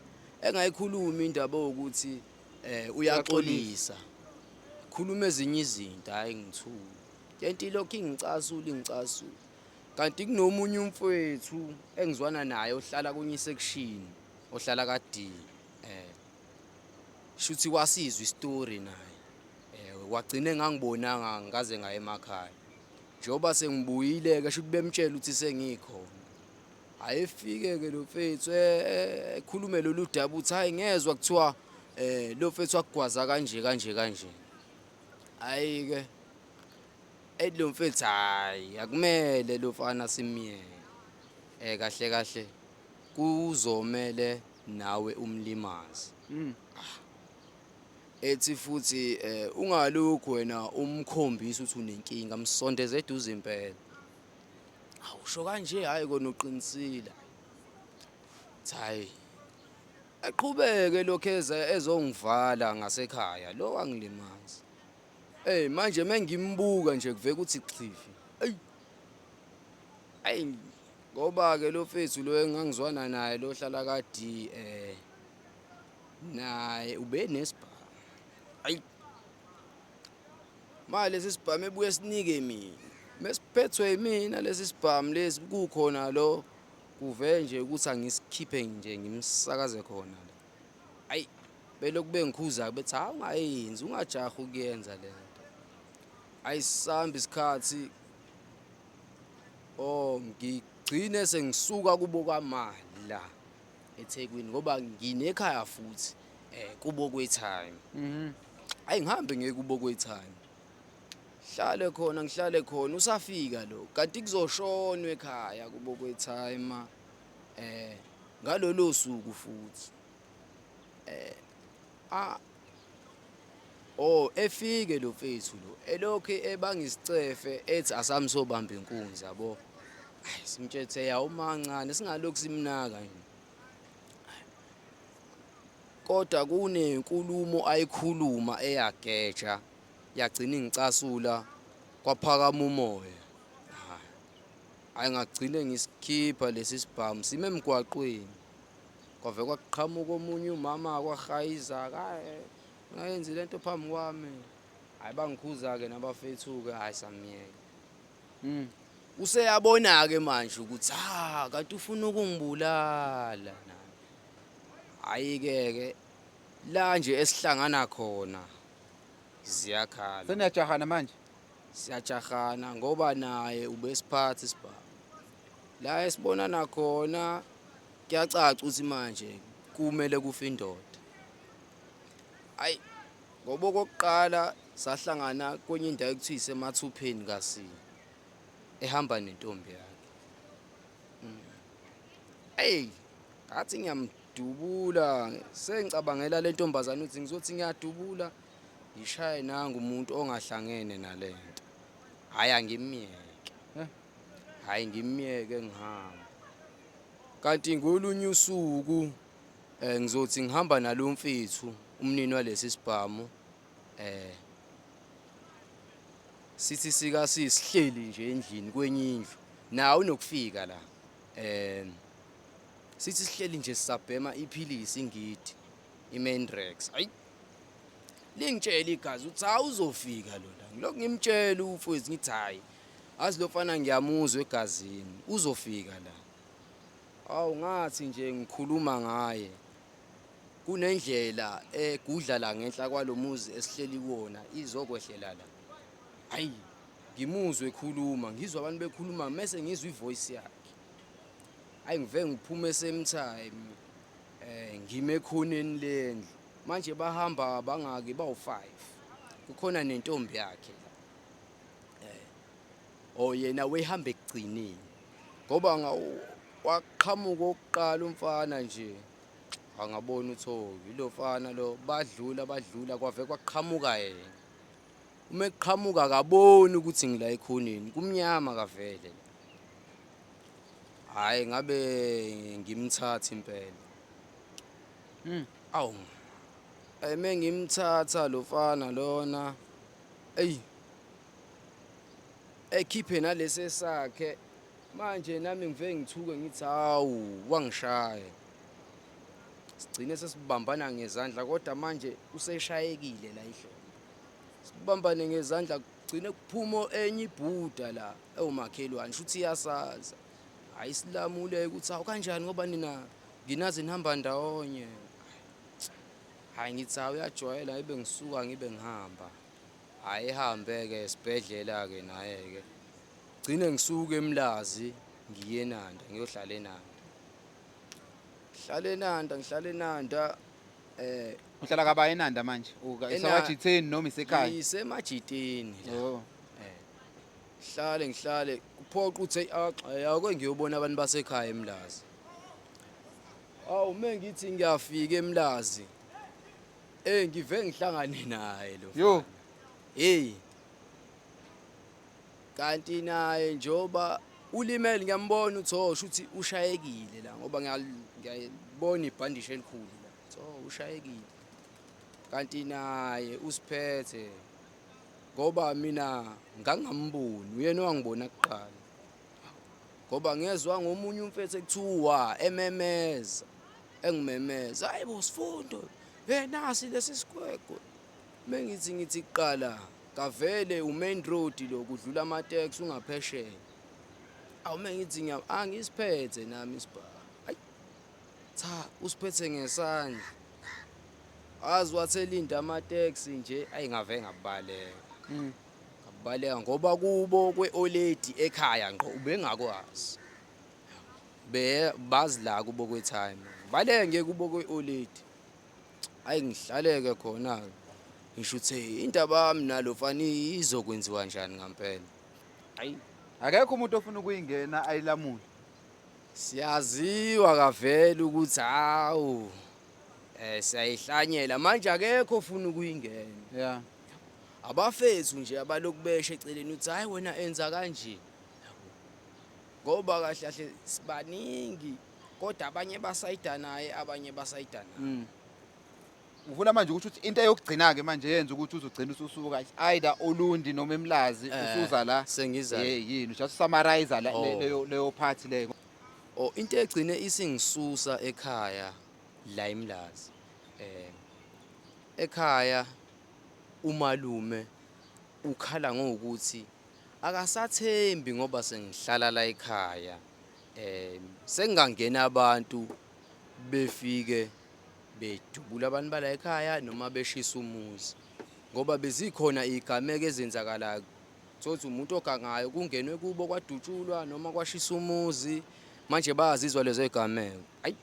Engayikhulumi indaba ukuthi uyaxolisa. Khuluma ezinye izinto, hayi ngithule. Lento ilokhu ingicasula ingicasula. Kanti kunomunye umfowethu engizwana naye ohlala kwenye section, ohlala ka D. Shuthi wasizwa istory naye. Wagcina engangibonanga ngaze ngaye emakhaya. Njengoba sengibuyile ke shuthi bemtshela ukuthi sengikhona. Ayefike ke lo mfethu ekhulume lolu daba uthi hayi ngezwe kuthiwa lo mfethu akugwaza kanje kanje kanje. Hayi ke ethi lo mfethu hayi akumele lo mfana simyeke. Kahle kahle kuzomele Nawe umlimazi. Ethi futhi ungalokhu wena umkhombisa ukuthi unenkinga, msondeze eduze impela. Awusho kanje, hayi kona uqinisile. Hayi, aqhubeke lokho eza ezongivala ngasekhaya lo wangilimaza. Ey, manje mengimbuka nje kuveke ukuthi xhifi. Ey, ayi, ngoba ke lo mfethu lo engangizwana naye lo hlala ka D, naye ube nesibhamu. Ayi, ma lesi sibhamu ebuye sinike mina, mesiphethwe yimina lesi sibhamu lesi, kukhona lo kuve nje ukuthi angisikhiphe nje ngimsakaze khona la. Ayi, belokhu bengikhuza bethi hawu, ungayenzi, ungajahi ukuyenza le nto. Ayisihamba isikhathi, oh, ngigcine sengisuka kubo kwamali la eThekwini ngoba nginekhaya futhi kubo kwe-time. Ayi, ngihambe ngiye kubo kwe-time, hlale khona, ngihlale khona, usafika lo kanti kuzoshonwa ekhaya kubo kwe-time ngalolo suku futhi. A oh, efike lo mfethu lo elokhu ebanga isicefe, ethi asamsobamba inkunzi yabo. Ayi, simtshethe ya umancane, singalokhu simnaka nje, kodwa kunenkulumo ayikhuluma eyageja yagcina ingicasula, kwaphakama umoya. Hayi, ngagcine ngisikhipha lesi sibhamu sime emgwaqweni, kwave kwaqhamuka omunye umama kwahayiza, hayi, ngayenzi lento phambi kwami. Hayi, bangikhuza-ke nabafethu-ke, hayi, samiyeka. Useyabona-ke manje ukuthi ha, kanti ufuna ukungibulala nami. Hhayi-ke ke la nje esihlangana khona ziyakhala. Seniyajahana manje? Siyajahana ngoba naye ubesiphatha isibhamu. La esibonana khona kuyacaca ukuthi manje kumele kufe indoda. Ayi, ngoba okokuqala sahlangana kwenye indawo ekuthiwa isemathupheni kasi, ehamba nentombi yakhe. Eyi, ngathi ngiyamdubula, sengicabangela le ntombazane ukuthi ngizothi ngiyadubula ngishaye nangu umuntu ongahlangene nalento. Hhayi, angimyeke. Hhayi, ngimyeke ngihambe. Kanti ngolunye usuku ngizothi ngihamba nalo mfethu umnini walesi sibhamu, sithi sika sisihleli nje endlini kwenye indlu, nawe unokufika la, sithi sihleli nje sisabhema iphilisi ingidi iMandrax. Ayi, lingitshela igazi ukuthi hawu, uzofika lo la. Ngilokhu ngimtshela umfowethu ngithi hayi, azi lo mfana ngiyamuzwa egazini, uzofika la. Awu, ngathi nje ngikhuluma ngaye, kunendlela egudla la ngenhla kwalomuzi esihleli kuwona izokwehlela la. Hayi, ngimuzwe ekhuluma, ngizwa abantu bekhuluma, mese ngizwa ivoice yakhe. Hayi, ngive ngiphume same time, ngime ekhoneni lendlu. Manje bahamba bangaki? Bawu-5, kukhona nentombi yakhe la. Oh, yena wehamba ekugcineni ngoba waqhamuka okokuqala umfana nje, angabona ukuthi oh, yilo mfana lo. Badlula badlula, kwave kwaqhamuka yena. Uma eqhamuka akaboni ukuthi ngila ekhoneni, kumnyama kavele la. Hhayi, ngabe ngimthatha impela. Awu, eme ngimthatha lo mfana lona, eyi, ekhiphe nalesi esakhe. Manje nami ngivele ngithuke ngithi hawu, wangishaya. Sigcine sesibambana ngezandla, kodwa manje useshayekile la ihlombe. Sibambane ngezandla, kugcine kuphuma enye ibhuda la ewumakhelwane, shuthi iyasaza. Hhayi, silamule ukuthi hawu, kanjani ngoba nina nginazi nihamba ndawonye. Hhayi, ngithi hawu, uyajwayela, ngibe ngisuka ngibe ngihamba. Hhayi, ehambe-ke esibhedlela-ke naye-ke. Gcine ngisuke eMlazi ngiye eNanda, ngiyohlala eNanda. Ngihlale eNanda, ngihlale eNanda. Uhlala kabani eNanda manje? Isemajiteni noma isekhaya? Ngisemajiteni la. Oh. Ngihlale ngihlale, kuphoqa ukuthi hey, ake ngiyobona abantu basekhaya eMlazi. Awu, mengithi ngiyafika eMlazi. Ngive ngihlangane naye lo. Yo. Hey. Kanti naye njoba ulimele ngiyambona uthi oh shuthi ushayekile la ngoba ngiyabona ibhandishi elikhulu la. So ushayekile. Kanti naye usiphethe ngoba mina ngangamboni, uyena owangibona kuqala. Ngoba ngezwa ngomunye umfethu ekuthiwa ememeza, engimemeza, hayibo Sifundo, hey nasi lesi sikwekwe. Mengithi ngithi kuqala kavele umain road lo kudlula ama-taxi ungaphesheya. Awu mengithi angisiphethe nami isibhamu. Ayi cha, usiphethe ngesandla. Azi wathelinda ama-taxi nje, ayi ngave ngabaleka. Ngabaleka ngoba kubo kwe-oledi ekhaya ngqo ubengakwazi. Be bazi la kubo kwe-time. Baleke nje kubo kwe-oledi. Ayi ngihlaleke khona. Ngisho ukuthi indaba yami nalo fani izokwenziwa njani ngempela. Ayi akekho umuntu ofuna ukuyingena ayilamule. Siyaziwa kavele ukuthi hawu siyayihlanyela manje akekho ofuna ukuyingena. Abafethu nje abalokhu besho eceleni uthi hayi wena enza kanje. Ngoba kahle kahle sibaningi kodwa abanye basayida naye abanye basayida naye. Ufuna manje ukuthi into eyokugcina ke manje yenza ukuthi uzogcina ususuka either Olundi noma eMlazi usuza la. Sengiza. Hey yini just summarize la leyo part leyo. Oh into egcine isingisusa ekhaya la eMlazi. Ekhaya umalume ukhala ngokuthi akasathembi ngoba sengihlala la ekhaya. Sengangena abantu befike bedubula abantu bala ekhaya noma beshisa umuzi ngoba bezikhona izigameko ezenzakalayo. Thothi umuntu ogangayo kungenwe kubo kwadutshulwa noma kwashisa umuzi, manje bayazizwa lezo zigameko. Ayi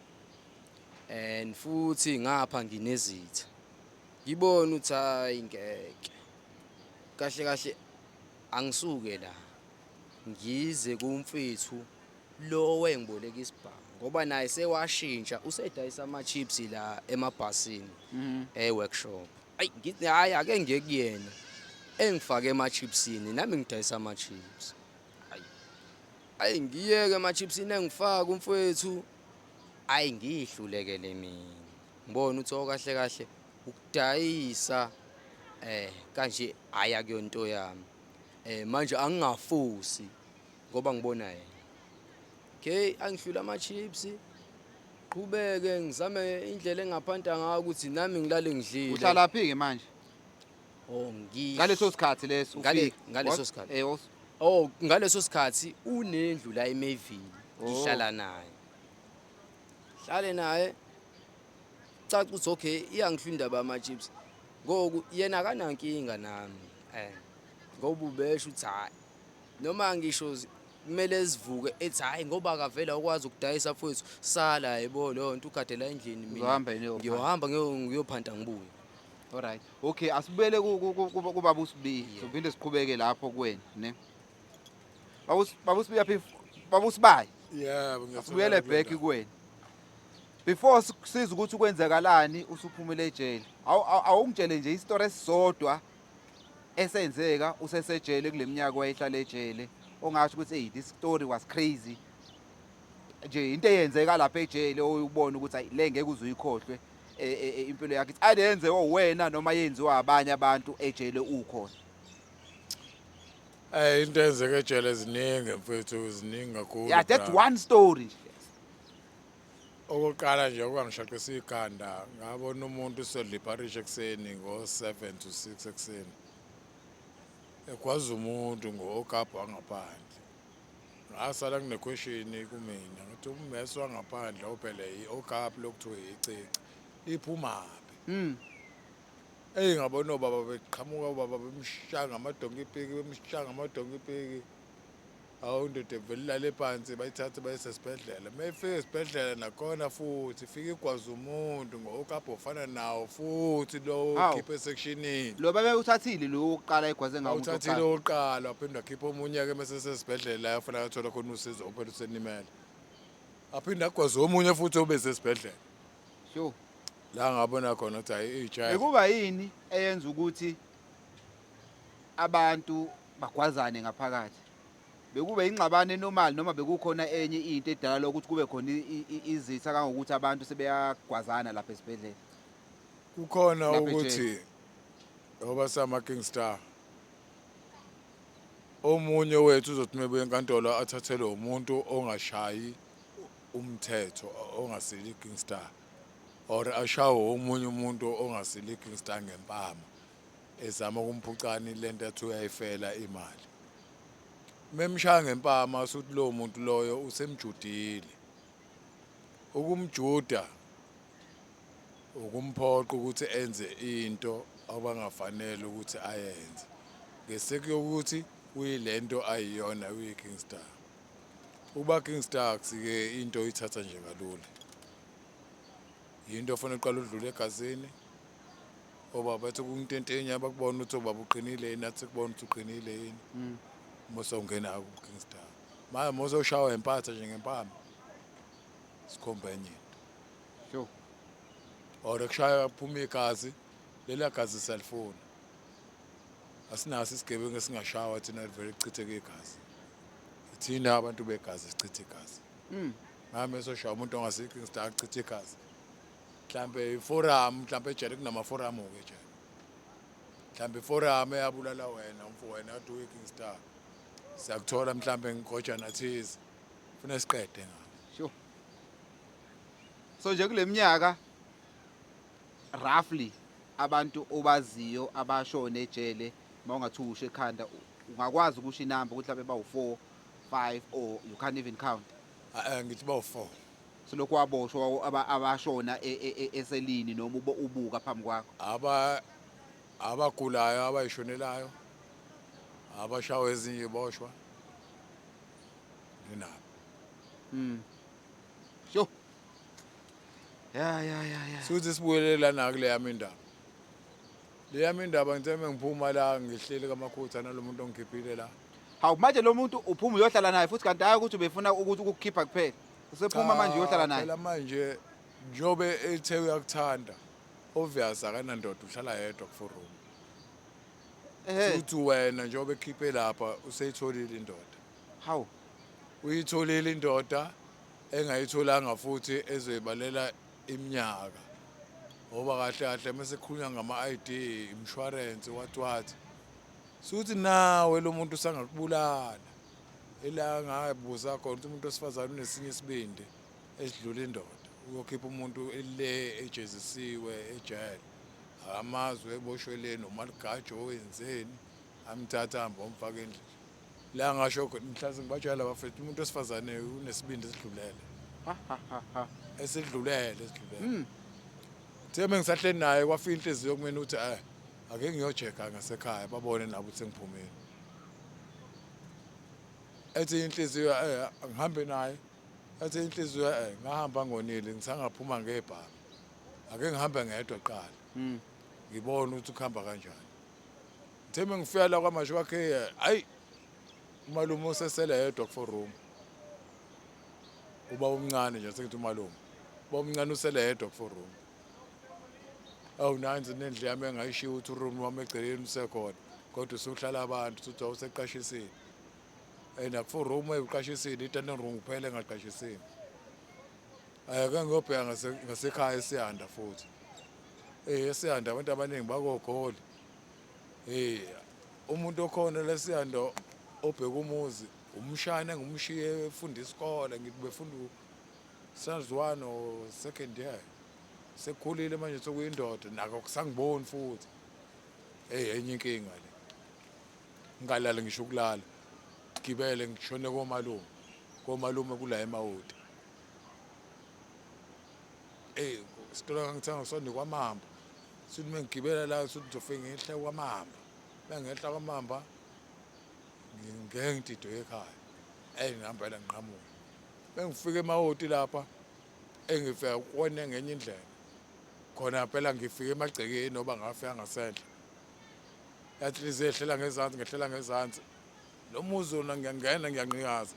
and futhi ngapha nginezitha, ngibona ukuthi hayi ngeke kahle kahle angisuke la ngize kumfethu lo wengiboleka isibhamu ngoba naye sewashintsha usedayisa ama chips la emabhasini e-workshop. Ayi ngithi hayi ake ngiye kuyena engifake ema chipsini nami ngidayisa ama chips. Ayi ayi ngiyeke ema chipsini engifaka umfowethu, ayi ngihlulekele mina ngibona ukuthi okahle kahle ukudayisa kanje aya kuyonto yami. Manje angingafosi ngoba ngibona yena. Okay, angihlula ama chips, qhubeke ngizame indlela engaphanda ngayo ukuthi nami ngilale ngidlile. Uhlala phi ke manje? Oh, Ngaleso sikhathi leso ufika. Ngaleso What? sikhathi. Oh, ngaleso sikhathi unendlu la eMayville, ngihlala naye. Hlale naye. Caca ukuthi okay, iyangihlula indaba yama chips. Ngoku yena akanankinga nami. Ngoba ubesho ukuthi hayi noma ngisho kumele sivuke ethi hayi ngoba akavela ukwazi ukudayisa mfowethu, sala yebo leyo nto ugade la endlini mina. Uzohamba yini uyophanda? Ngiyohamba ngiyophanda ngibuye. Alright. Okay, asibuyele kubaba uSibiya. Sophinde siqhubeke lapho kuwena, ne? Baba uSibiya phi? Baba uSibayi. Yebo, ngiyathola Asibuyele kuloo back ndawo. kuwena. Before siza ukuthi kwenzakalani usuphumele ejele. Awungitshele nje isitori esisodwa esenzeka usesejele kule minyaka wayehlala ejele ongasho ukuthi hey this story was crazy. Nje into eyenzeka lapha ejele oyubona ukuthi ayi le ngeke uze uyikhohlwe impilo yakhe. Ithi ayenze wena noma yenziwa abanye abantu ejele ukhona. Into eyenzeka ejele ziningi mfethu, ziningi kakhulu. Yeah, that's bra. one story. Okokuqala nje okwangishaqisa ikhanda, ngabona umuntu usedla iparish ekuseni ngo-7 to 6 ekuseni. Egwaza umuntu ngo-okapho wangaphandle. Ngasala kune-question kumina, ngathi ummese wangaphandle ophele i-okapho lokuthiwa icici, iphumaphi? Eyi ngabona obaba beqhamuka, obaba bemshaya ngamadonki ipiki, bemshaya ngamadonki ipiki. Hawu indoda evele ilale phansi bayithathe bayise esibhedlela. Uma ifika esibhedlela nakhona futhi ifika igwaza umuntu ngo-okapho ofana nawo futhi lo Hawu. okhipha esekshinini. Lo babe uthathile lo wokuqala egwaze ngawo umuntu Awuthathile wokuqala. owokuqala waphinde wakhipha omunye-ke mese esesibhedlela la afanele athole khona usizo phela usenimele. Aphinde agwaze omunye futhi obesesibhedlela. Sure. La ngabona khona ukuthi hayi ijele. Bekuba yini eyenza ukuthi abantu bagwazane ngaphakathi? Bekube ingxabano enormal noma bekukhona enye into edala ukuthi kube khona izitha kangokuthi abantu sebeyagwazana lapha esibhedlela? Kukhona Lapha ukuthi ngoba sama King Star omunye wethu uzothi mebuye enkantolo athathelwe umuntu ongashayi umthetho, ongasili King Star, or ashawe omunye umuntu ongasili King Star ngempama, ezama ukumphucani lento athi uyayifela imali. Memshaya ngempama, suthi lowo muntu loyo usemjudile. Ukumjuda ukumphoqa ukuthi enze into abangafanele ukuthi ayenze, ngeseki yokuthi uyilento ayiyona, uyi-King Star. Ukuba King Star akusike into oyithatha nje kalula, yinto ofanele uqale udlule egazini. Obaba bathi kuntentenya, bakubona ukuthi obaba uqinile yini, athi kubona ukuthi uqinile yini uma sewungena ku-King Star. Manje uma usewushawa impatha nje ngempama, sikhomba enye into. Or kushaya kuphuma igazi, lela gazi siyalifuna. Asinaso isigebengu esingashawa thina livele lichitheke igazi. Thina abantu begazi sichithe igazi. Mame esoshaya umuntu ongasikho Star achithe igazi, mhlambe iforum, mhlambe ejele kunama-forum ke ejele, mhlambe iforum eyabulala wena umfo, wena kade uyi-King Star, siyakuthola mhlambe ngigojana thize, funa siqede ngayo. Sure. So nje kule minyaka, roughly abantu obaziyo abashone ejele, mawungathi usho ekhanda, ungakwazi ukusho inamba ukuthi mhlawumbe bawu-4, 5, or you can't even count? Ngithi bawu-4. So lokhu waboshwa abashona eselini noma ubuka phambi kwakho? Abagulayo, abayishonelayo, abashawa ezinye iboshwa ninabo. Sure. Ya. Suthi sibuyele lana kule yami indaba. Le yami indaba, ngithe mengiphuma la, ngihleli kaMakhutha nalo muntu ongikhiphile la. Hawu, manje lo muntu uphuma uyohlala naye futhi, kanti hayi ukuthi ubefuna ukuthi ukukukhipha kuphela. Usephuma manje uyohlala naye. Phela manje njobe ethe uyakuthanda, obvious akanandoda, uhlala yedwa ku room. Futhi wena njengoba ekhiphe lapha, useyitholile indoda. Hawu. Uyitholile indoda engayitholanga futhi ezoyibalela iminyaka, ngoba kahle kahle mase kukhulunywa ngama-ID, insurance, what what, suthi nawe lo muntu usangakubulala. Ila ngabuza khona ukuthi umuntu wesifazane unesinye isibindi esidlula indoda, uyokhipha umuntu le ejezisiwe ejele, amazwe eboshwe le noma ligajo owenzeni, amthatha ahambe wamfaka endlini. La ngasho khona mhlawumbe ngibatshela abafethu, umuntu wesifazane unesibindi esidlulele. Ha ha ha ha. Esidlulele, esidlulele. Uthe mengisahleli naye, kwafika inhliziyo kumina ukuthi ake ngiyojeka ngasekhaya, babone nabo ukuthi sengiphumile. Ethi inhliziyo ngihambe naye, ethi inhliziyo ngahamba ngonile, ngisangaphuma ngebhanga, ake ngihambe ngedwa kuqala, ngibone ukuthi kuhamba kanjani. Ngithe mengifika la kwamasho kwakhe, hayi, umalume usesele yedwa ku room. Ubaba omncane nje, sengithi umalume, ubaba omncane usele yedwa ku room. Awu, nansi nendlu yami engayishiya ukuthi uroom wami egceleni usekhona, kodwa usuhlala abantu, suthi awuseqashisile and akufo room eqashisile, i-dining room kuphela engaqashisile. Ake ngiyobheka ngasekhaya eSiyanda futhi. ESiyanda abantu abaningi bakoGoli. Umuntu okhona leSiyanda obheka umuzi, umshana engumshiye efunda isikole, ngithi befunda standard 1 or second year. Sekukhulile manje, sokuyindoda, nako kusangiboni futhi. Enye inkinga le. Ngingalali ngisho ukulala. Gibele ngishone komalume. Komalume kula eMawoti. Isitolo ngangithenga kusona kwaMamba. Sithi mengigibela la, sithi ngizofike ngehle kwaMamba. Mengehla kwaMamba ngeke ngididwe ekhaya. Ngihambela ngiqhamuka. Mengifika eMawoti lapha, engifika kone ngenye indlela. Khona phela ngifike emagcekeni noba ngafika ngasenhla. Yathi inhliziyo ehlela ngezansi, ngehlela ngezansi. Lo muzi wona ngiyangena, ngiyanqikaza.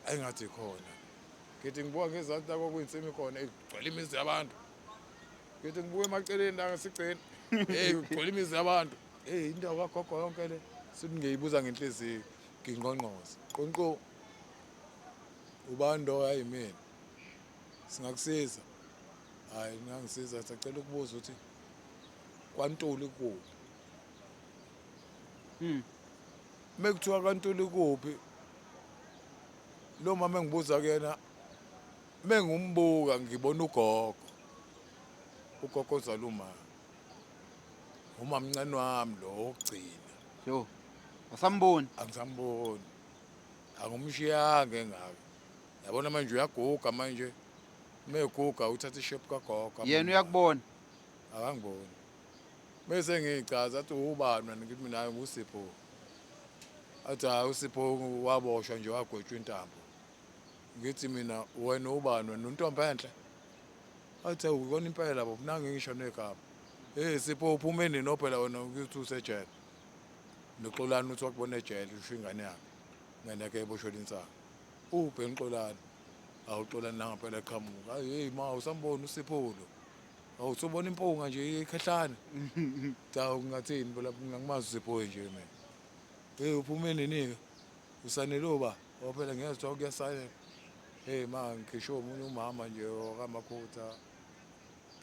Ayingathi khona. Ngithi ngibuka ngezansi la kwakuyinsimi khona igcwele imizi yabantu. Ngithi ngibuka emaceleni la ngasigcini. Hey kugcwele imizi yabantu. Hey indawo kagogo yonke le. Sithi ngiyibuza ngenhliziyo ngingqongqoze. Qonqo ubani lo ayimina. Singakusiza. Hayi ngangisiza sacela ukubuza ukuthi kwaNtuli kuphi. Mekuthiwa kwaNtuli kuphi lo mama engibuza kuyena mengumbuka ngibona ugogo. Ugogo ozala umama. Umamncane wami lo wokugcina. Yo. Asamboni. Angisamboni. Angumshiyanga engaka. Yabona manje uyaguga manje. Meguga uthatha ishape kagogo. Yena uyakubona. Akangiboni. Bese ngichaza athi ubani wena ngithi mina hayi nguSipho. Athi hayi uSipho waboshwa nje wagwetshwa intambo. Ngithi mina wena ubani wena untombi enhle. Athi awukona impela bo nangi ngisho negama. Hey Sipho uphume nini ophela wena ukuthi usejele. Noxolani uthi wakubona ejele usho ingane yakhe. Ingane yakhe eboshwe insangu. Uphi Xolani? Awuxolani nangempela qhamuka. Hayi hey ma usambona uSipho lo. Awusubona impunga nje ikhehlane. Cha ungathini phela ngimazi uSipho nje mina. Hey uphume nini ke? Usanele uba? Ophela ngiyezwa kuthiwa kuyasayela. Hey ma ngikhishwe omunye umama nje okaMakhutha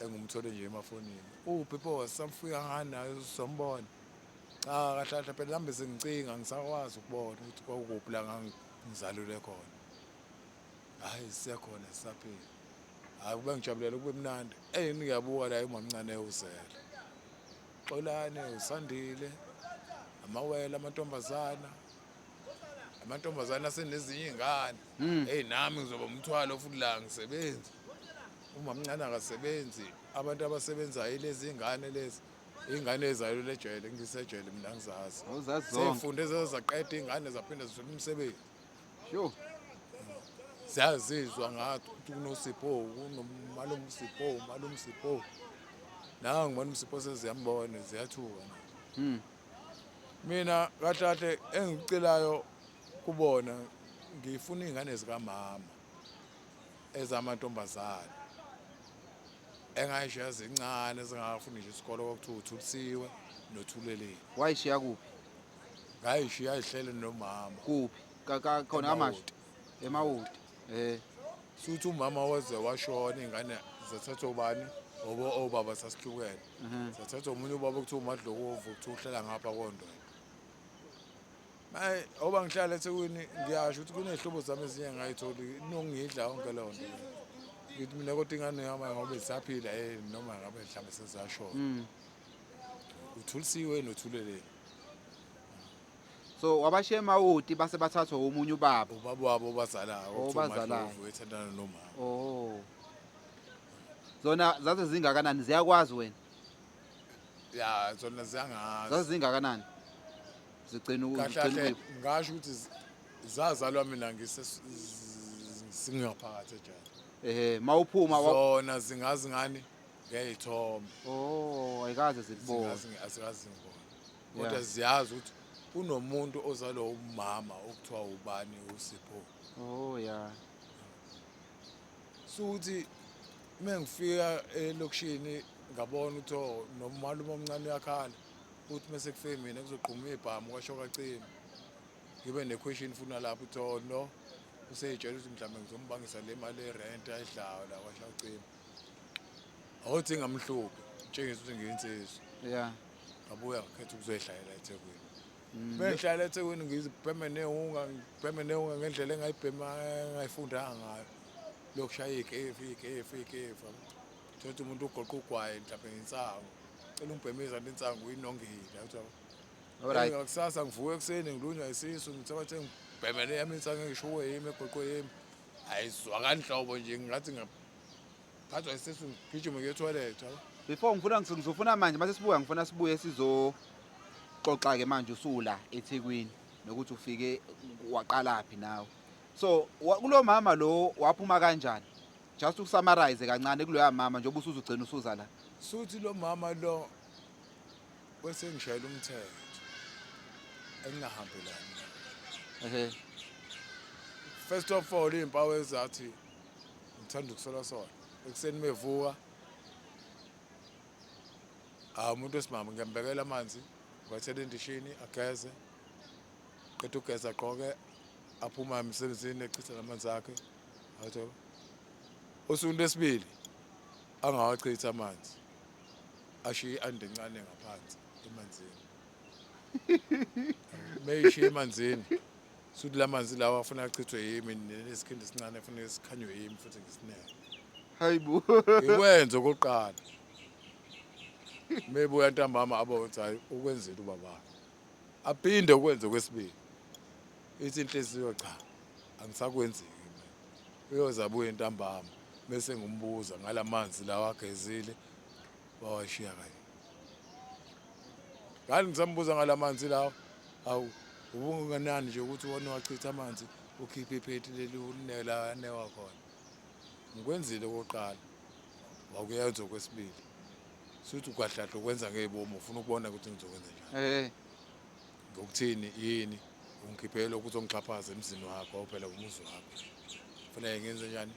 engumthole nje emafonini. Uphi pho samfika ngani naye sombona. Cha kahle kahle phela nami sengicinga ngisakwazi ukubona ukuthi kwakukuphi la ngangizalelwe khona. Hhayi siyakhona sisaphila. Hhayi kube ngijabulela kube mnandi. Eyi ngiyabuka la umamncane uzele. Xolane, uSandile, amawele amantombazana. Amantombazana asenezinye iy'ngane. Eyi nami ngizoba umthwalo futhi la ngisebenzi. Umamncane akasebenzi. Abantu abasebenzayo ilezi iy'ngane lezi. Iy'ngane ezalelwe ejele, ngisejele mina angizazi. Awuzazi zonke. Sey'funde zaqeda iy'ngane zaphinda zithola imisebenzi. Sure. Ziyazizwa ngathi ukuthi kunoSipho, kunomalume uSipho, umalume uSipho. Nangu umalume uSipho seziyambona ziyathuka nazo. Mina kahle kahle engikucelayo kubona ngifuna iy'ngane zikamama ezamantombazane engayishiya zincane ezingakafuni nje isikole kwakuthiwa uthulisiwe nothuleleni. Wayishiya kuphi? Ngayishiya ihlele nomama. Kuphi? Khona kaMashu. Emawoti. Emawoti. Eh. Suthi umama waze washona iy'ngane zathathwa ubani obo obaba sasihlukene. Zathathwa omunye ubaba okuthiwa uMadlokovu kuthiwa uhlala ngapha koNdwedwe. Maye oba ngihlala eThekwini ngiyasho ukuthi kuney'hlobo zami ezinye engayitholi nongidla yonke leyo nto. Ngithi mina kodwa ingane yami ngoba zisaphila noma ngabe mhlawumbe sezashona. Uthulisiwe nothuleleni. So wabashiya eMawoti base bathathwa omunye ubaba. Ubaba wabo obazalayo okuthiwa Obazalayo. uMadlovu ethandana nomama. Oh. Zona zaze zingakanani ziyakwazi wena? Ya zona ziyangazi. Zaze zingakanani? Zigcina Kahle zigcina kahle ukuyiphi? ngasho ukuthi zazalwa mina ngise singaphakathi ejele. Ehhe, mawuphuma Zona zingazi ngani ngey'thombe. Oh, ayikaze zikubone. Zingazi azikazi ngibona. Kodwa ziyazi ukuthi kunomuntu ozalwa umama okuthiwa ubani uSipho. Oh yeah. Sukuthi mengifika elokishini ngabona ukuthi oh nomalume omncane uyakhala uthi mase kufike mina kuzoqhuma ibhamu kwasho kacima. Ngibe ne-question funa lapho uthi oh no useyitshela ukuthi mhlawumbe ngizombangisa le mali yerent ayidlayo la kwasho kacima. Awuthi ngamhluphi tshengisa ukuthi ngiyinsizwa. Yeah. Ngabuya ngakhetha ukuzoyihlalela eThekwini. Bengihlala eThekwini ngizibheme nehunga, ngibheme nehunga ngendlela engayibhema engayifundanga ngayo. Lokushaya ikefu, ikefu, ikefu. Thothi umuntu ugoqa ugwayi mhlawumbe ngensangu. Cela ungibhemisa le insangu uyinongile yabo. Alright. Ngakusasa ngivuka ekuseni ngilunywa isisu ngithe bathe ngibhemele yami insangu engishuwe yimi egoqwe yimi. Ayizwakali nhlobo nje ngathi ngaphathwa isisu ngigijime ngiye toilet yabo. Before ngifuna ngizofuna manje mase sibuya ngifuna sibuye sizo xoxa ke manje usula eThekwini nokuthi ufike waqalaphi nawe. So kulo mama lo waphuma kanjani? Just ukusummarize kancane kuloya mama njengoba usuzugcina usuza la. Suthi lo mama lo bese ngishayela umthetho engingahambelani nawo. Ehhe. First of all iy'mpawu ezathi Uthanda ukusolasola. Ekuseni mevuka ah umuntu wesimama ngiyambekela amanzi, ngiwathele endishini ageze. Qeda ukugeza agqoke aphuma emsebenzini echitha namanzi akhe. Awuthola. Osukwini lwesibili angawachithi amanzi. Ashiye i-andi encane ngaphansi emanzini. Meyishiye emanzini. Suthi lamanzi lawa afuna achithwe yimi nesikhindi esincane afuna sikhanywe yimi futhi ngisineke. Hayibo. Ngikwenze okokuqala. Mebuya ntambama abo uthi hayi ukwenzile ubaba. Aphinde ukwenze okwesibili. Ithi inhliziyo cha angisakwenzi mina. Uyoze abuye ntambama bese ngimbuza ngalamanzi lawa agezile wawashiya kanye. Ngani ngisambuza ngalamanzi lawa? Awu ubunganani nje ukuthi wona wachitha amanzi ukhiphe ipheti leli ulinela anewa khona. Ngikwenzile okokuqala wakuyenza okwesibili. Suthi ugahlahla ukwenza ngebomu ufuna ukubona ukuthi ngizokwenza njani. Ngokuthini yini ungikhiphele ukuthi ongixhaphaze emzini wakho awuphela kumuzi wakho. Kufanele ngenze njani?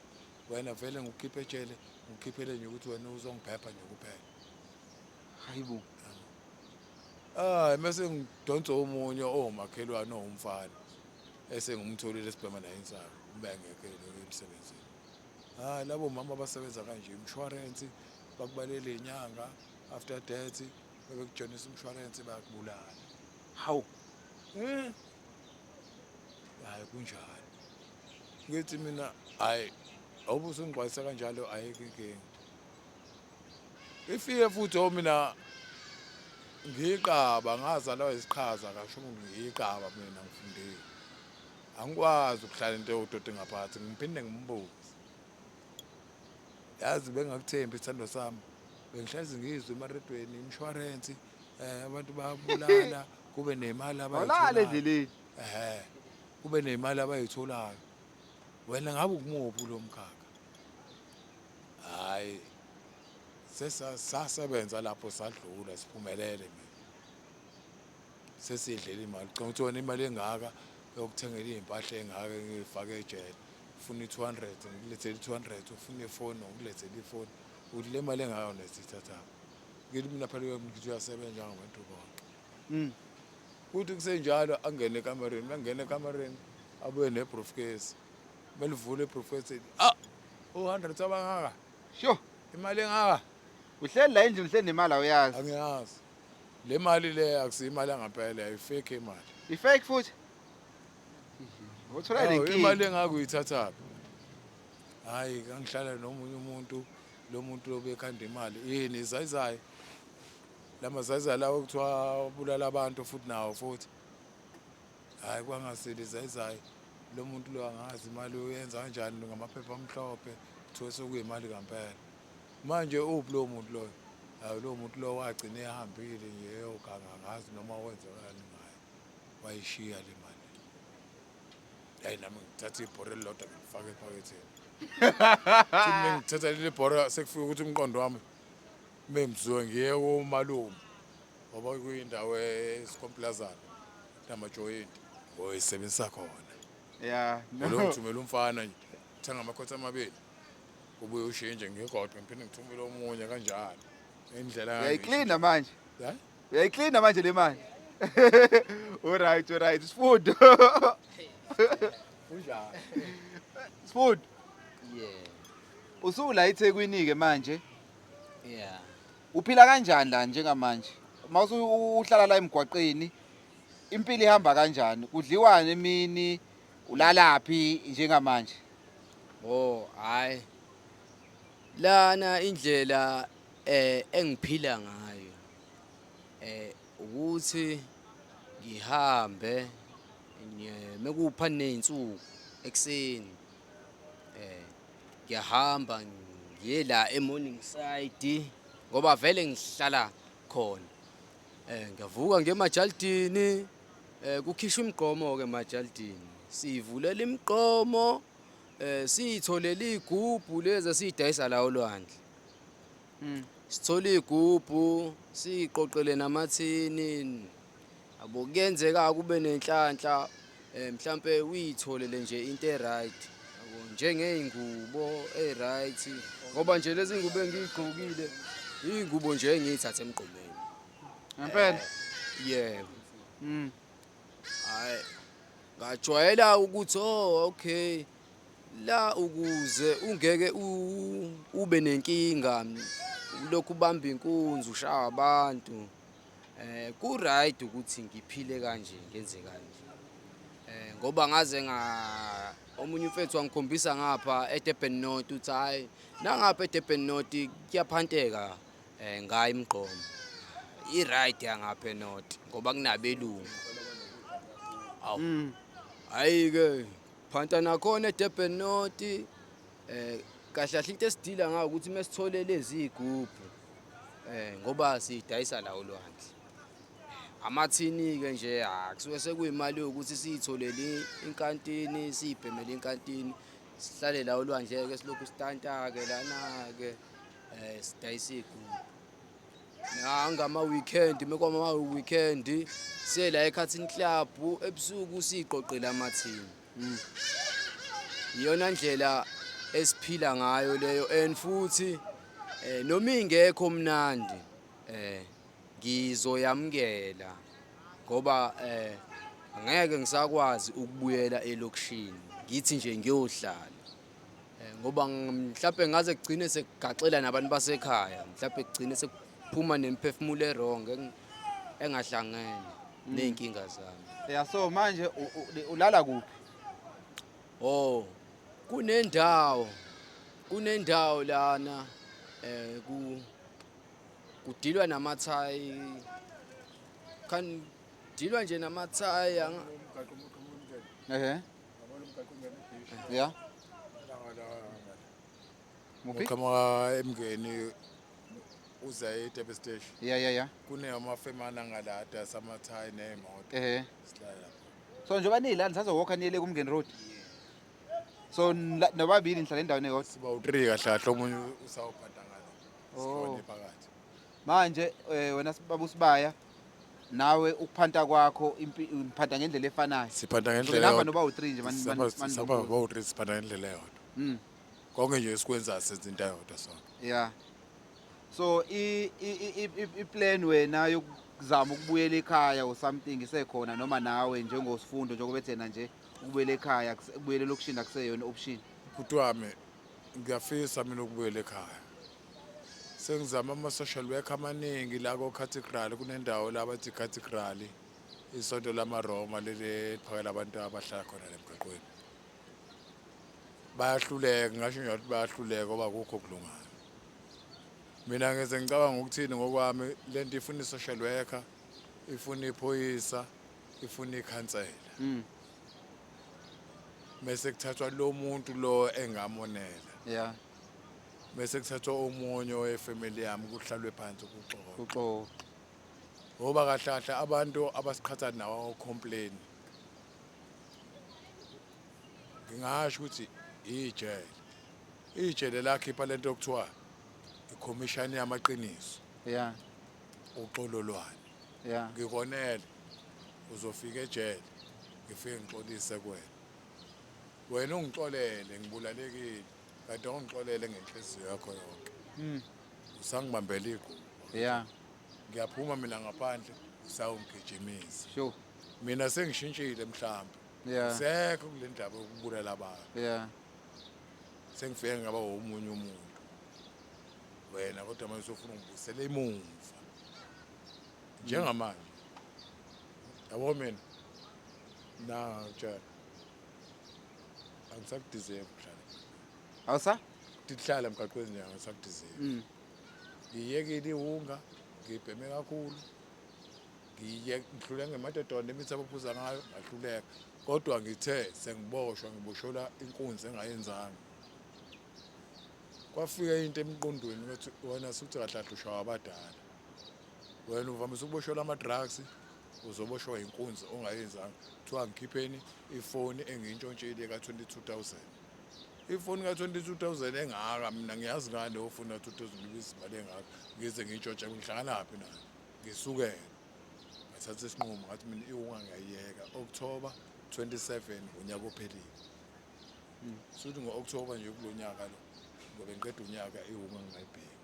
Wena vele ngikukhiphe ejele, ngikukhiphele nje ukuthi wena uzongiphepha nje kuphela. Hayibo. Hayi mase ngidonsa omunye owumakhelwane owumfana ese ngimtholile esibhema naye insangu ube engekho emsebenzini. Hayi labo mama abasebenza kanje imshwarensi bakubalela inyanga after death bebekujonisa umshwarensi bayakubulala. Hawu. Eh. Hayi kunjalo. Ngithi mina hayi awube usungixwayisa kanjalo ayikho inkinga. Ifike futhi o mina ngiyiqaba ngazalwa isiqhaza kasho ngiyiqaba mina ngifundile. Angikwazi ukuhlala into ewudoti ngaphansi ngiphinde ngimbuze. Yazi bengakuthembi isithando sami. Bengihlezi ngizwe emaredweni imshwarensi abantu bayabulala kube nemali Awulala abayitholayo. endleleni. Ehhe. Kube nemali abayitholayo. Wena ngabe ukumuphi lo mkhakha? Hayi. Sesasebenza lapho sadlula siphumelele mina. Sesidlela imali. Ucabanga ukuthi wena imali engaka yokuthengela iy'mpahla ey'ngaka ngiyifake ejele. Ufuna i-200 ngikulethele i-200, ufuna ifoni ngikulethele ifoni. Uthi le mali engaka wena siyithathaphi? Ngithi mina phela ngithi uyasebenza njengabantu bonke. Kuthi kusenjalo angene ekamereni, mangena ekamereni abuye ne-briefcase. Melivule i-briefcase, ah, u-100 abangaka. Sure. Imali engaka. Uhleli la endlini uhleli nemali awuyazi. Angiyazi. Le mali le akusiyo imali yangampela, ayifake imali. I-fake futhi. Uthola Hawu, lenkinga. Imali engaka uyithathaphi? Hayi, ngangihlala nomunye umuntu, lo muntu obekhanda imali. Yini izayizayi? Lamazayizayi lawo kuthiwa abulala abantu futhi nawo futhi. Hayi kwangasile izayizayi. Lo muntu lo angazi imali uyenza kanjani ngamaphepha amhlophe, kuthiwa sekuyimali kampela. Manje uphi lowo muntu loyo? Hayi lowo muntu lowo wagcina ehambile nje eyoganga angazi noma wenzekani ngaye. Wayishiya le mali. Hayi nami ngithatha ibhora elilodwa ngilifake ephaketheni. Futhi mina ngithatha leli bhora sekufika ukuthi umqondo wami memzuwe ngiye komalume ngoba kuyindawo esikomplazana namajoyinti ngoyisebenzisa khona. Yeah. Lo No. ngithumela umfana nje thenga amakhotha amabili ubuye ushintshe ngigodwe ngiphinde ngithumele omunye kanjalo. Indlela Uyayiklina manje. Ya? Uyayiklina manje le mali. Alright, alright. Sifundo. Kunjalo. Sifundo. Yeah. Usula eThekwini ke manje. Yeah. Uphila kanjani la njengamanje? Mawusu uhlala la emgwaqeni impilo ihamba kanjani? Kudliwani emini? Ulalaphi njengamanje? Oh, hayi. Lana indlela engiphila ngayo ukuthi ngihambe mekupha nezinsuku ekseni ngiyahamba ngiye la eMorningside ngoba vele ngihlala khona. Ngiyavuka ngiye emajaldini kukhishwa imigqomo ke emajaldini. Sivulela imigqomo siyitholele igubhu lezi esiyidayisa la olwandle. Sithola igubhu siyiqoqele namathini. Yabo kuyenzeka kube nenhlanhla mhlambe uyitholele nje into e-right. Yabo Yabo, njengey'ngubo e-right, ngoba nje lezi ngubo engiy'gqokile iy'ngubo nje engiy'thathe emgqomeni. Ngempela. Yebo. Hhayi, ngajwayela ukuthi oh okay, la ukuze ungeke ube nenkinga ulokhu ubamba inkunzi ushaya abantu, ku-right ukuthi ngiphile kanje, ngenze kanje. Ngoba ngaze nga omunye umfethu wangikhombisa ngapha eDurban North uthi hhayi, nangapha eDurban North kuyaphanteka ngayo imigqomo. I-right yangapha eNorth ngoba kunabelungu. Awu. Hhayi-ke phanta nakhona eDurban North, kahle kahle into esidila ngayo ukuthi mesithole lezi iy'gubhu ngoba siyidayisa la olwandle. Amathini-ke nje kusuke sekuyimali yokuthi siyitholele inkantini, siyibhemele inkantini, sihlale la olwandle-ke silokhu sitanta-ke lana-ke, sidayisa iy'gubhu. Nangama-weekend, mekwama-weekend siye la eKhathini Club ebusuku siyiqoqele amathini. Iyona ndlela esiphila ngayo leyo, and futhi noma ingekho mnandi ngizoyamukela ngoba angeke ngisakwazi ukubuyela elokishini ngithi nje ngiyohlala. Ngoba mhlawumbe ngaze kugcine sekugaxela nabantu basekhaya, mhlawumbe kugcine sekuphuma nemiphefumulo e-wrong engahlangene ney'nkinga zami. Yeah, so manje ulala kuphi? Oh, kunendawo lana kudilwa namathayi, kan dilwa nje namathayi Ehhe. Yeah. Muphi? Uqhamuka eMngeni uza eDurban Station. Yeah. Kunamafemana ngala adayisa amathayi ney'moto. Ehhe. Sihlala lapho. So njengoba niyilana nisazowalka niyele kuMngeni Road. So nobabili nihlala endaweni eyodwa. Siba u3 kahle kahle, omunye usawuphanda ngalo. Oh. Sihlone phakathi. Manje wena baba uSibaya, nawe ukuphanta kwakho uphanta ngendlela efanayo. Siphanta So ngendlela nihamba eyodwa. noba u3 nje Sihamba noba u3, siphanta ngendlela eyodwa. Konke nje esikwenzayo senza into eyodwa sonke. Yeah. So i-plan wena yokuzama ukubuyela ekhaya or something isekhona, noma nawe njengosifundo njengoba ethena nje ukubuyela ekhaya, ukubuyela elokishini akuseyona option? Bhuti wami, ngiyafisa mina ukubuyela ekhaya. Sengizama ama-social worker amaningi la ko-Cathedral, kunendawo la bathi Cathedral, isonto lamaRoma leli eliphakela abantu abahlala khona la emgaqweni. Bayahluleka, ngingasho nje ukuthi bayahluleka ngoba akukho okulungayo. Mina ngeze ngicabanga ukuthini ngokwami, lento ifuna i-social worker, ifuna iphoyisa, ifuna ikhansela. Mese kuthathwa lo muntu lo engamonela. Mese kuthathwa omunye wefamily yami, kuhlalwe phansi kuxoxwe. Kuxoxwe. Ngoba kahle kahle abantu abasiqhatha nawo complain. Ngingasho ukuthi ijele. Ijele lakhipha lento okuthiwa ikhomishani yamaqiniso. Uxololwane. Ngikonele. Uzofika ejele. Ngifike ngixolise kuwena. Wena ungixolele, ngibulalekile. Kanti ungixolele ngenhliziyo yakho yonke. Usangibambela igubu. Ngiyaphuma mina ngaphandle, usawungigijimisa. Mina sengishintshile mhlambe. Sekho kule ndaba yokubulala abantu. Sengifike ngaba omunye umuntu. Wena kodwa manje usufuna ungibuyisele emuva. Njengamanje. Yabo mina na ngitshela. Angisakudeserve ukuhlala. Awusa? Ndihlala emgaqweni nje, angisakudeserve. Ngiyekile iwunga, ngibheme kakhulu. Ngiye ngihlule ngemadoda imithi abaphuza ngayo, ngahluleka. Kodwa ngithe sengiboshwa, ngiboshelwa inkunzi engayenzanga. Kwafika into emqondweni ukuthi wena suthi kahle kahle ushawa abadala. Wena uvamise ukuboshelwa ama-drugs, uzoboshwa inkunzi ongayenzanga. Kuthiwa ngikhipheni ifoni engiyintshontshile ka-22,000. Ifoni ka-22,000 engaka, mina ngiyazi ngani leyo foni ka-22,000 ibiza imali engaka, ngize ngiyintshontshe, ngihlanganaphi nayo? Ngisukele. Ngathatha isinqumo ngathi mina iwunga ngiyayiyeka. October 27 unyaka ophelile. Suthi ngo-October nje kulo nyaka lo ngobe ngiqeda unyaka iwunga ngingayibheki.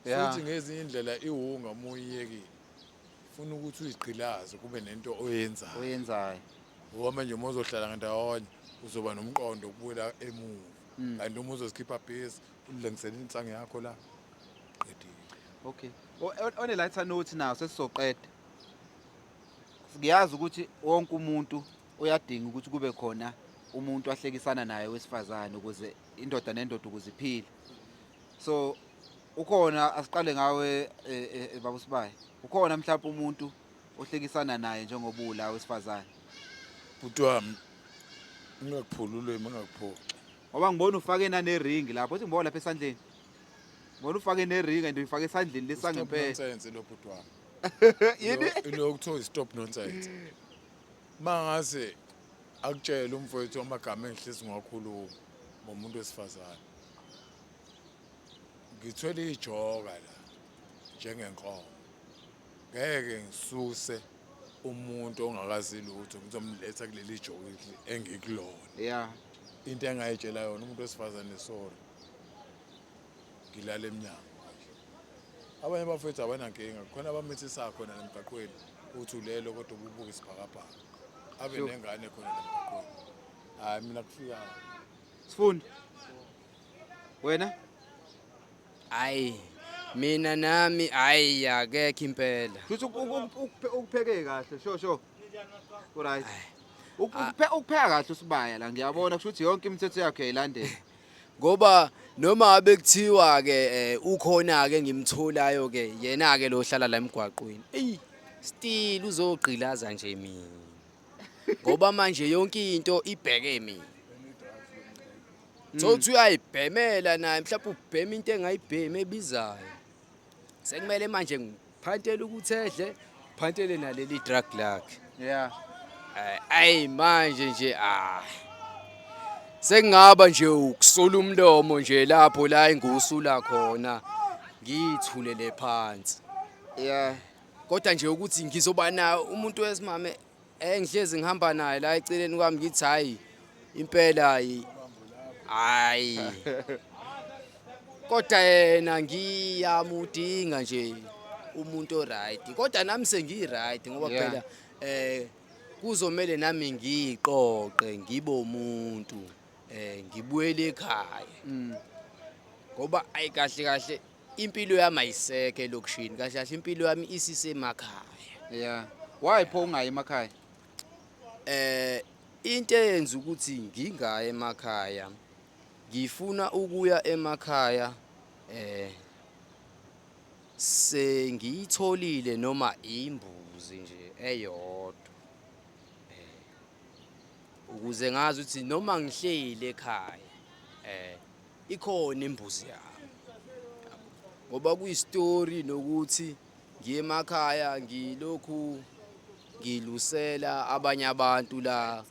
Futhi ngezinye indlela iwunga uma uyiyekile funa ukuthi uyigqilaze kube nento oyenzayo. Oyenzayo. Ngoba manje uma uzohlala ngandawonye uzoba nomqondo ukubuyela emuva. Kanti uma uzozikhipha busy ulengisele insangu yakho la qedile. Okay. On a lighter note now sesizoqeda. Ngiyazi ukuthi wonke umuntu uyadinga ukuthi kube khona umuntu ahlekisana naye wesifazane ukuze indoda nendoda ukuze iphile. So ukhona, asiqale ngawe baba Sibaya. Ukhona mhlawumbe umuntu ohlekisana naye njengoba ula wesifazane? Bhuti wami, ngingakuphululwe ngingakuphoxi. Ngoba ngibona ufake nane-ring lapho, uthi ngibona lapha esandleni. Ngibona ufake ne-ring and uyifake esandleni Stop lesangempela. nonsense lo bhuti wami. Yini? Ilo kuthiwa i-stop nonsense. Mangase akutshele umfowethu amagama engihlezi ngiwakhuluma ngomuntu wesifazane. Ngithwele ijoka la njengenkomo. Ngeke ngisuse umuntu ongakazi lutho ngizomletha kuleli joka engikulona. Into engayitshela yona umuntu wesifazane, sorry. Ngilala emnyango manje. Abanye abafethu abanankinga, khona abamithisayo khona emgaqweni, uthi ulele kodwa ububuka isibhakabhaka. Abe nengane khona emgaqweni. Hayi mina kufika Sifundo. Wena? Hayi mina nami hayi akekho impela. Futhi ukupheke kahle, sho sho. Right. Ukupheka kahle usibaya la ngiyabona kusho ukuthi yonke imithetho yakhe uyayilandela. Ngoba noma ngabe kuthiwa ke ukhona ke ngimtholayo ke yena ke lo hlala la emgwaqweni. Ey still uzogqilaza nje mina. Ngoba manje yonke into ibheke mina. Thothi uyayibhemela naye mhlawumbe ubhema into engayibhemi ebizayo. Sekumele manje ngiphantele ukuthi edle, phantele naleli drug lakhe. Ayi manje nje ah. Sengingaba nje ukusula umlomo nje lapho la engusula khona ngithulele phansi. Kodwa nje ukuthi ngizoba nayo umuntu wesimame engihlezi ngihamba naye la eceleni kwami ngithi hayi impela hayi. Kodwa yena ngiyamudinga nje umuntu oright. Kodwa nami sengi right ngoba phela kuzomele nami ngiqoqe ngibe umuntu ngibuyele ekhaya. Ngoba ayi kahle kahle impilo yami ayisekho elokishini, kahle kahle impilo yami isisemakhaya. Why pho ungayi emakhaya? Into eyenza ukuthi ngingayi emakhaya, ngifuna ukuya emakhaya sengiyitholile noma imbuzi nje eyodwa. Ukuze ngazi ukuthi noma ngihleli ekhaya ikhona imbuzi yami. Ngoba kuyistory nokuthi ngiye emakhaya ngilokhu ngilusela abanye abantu la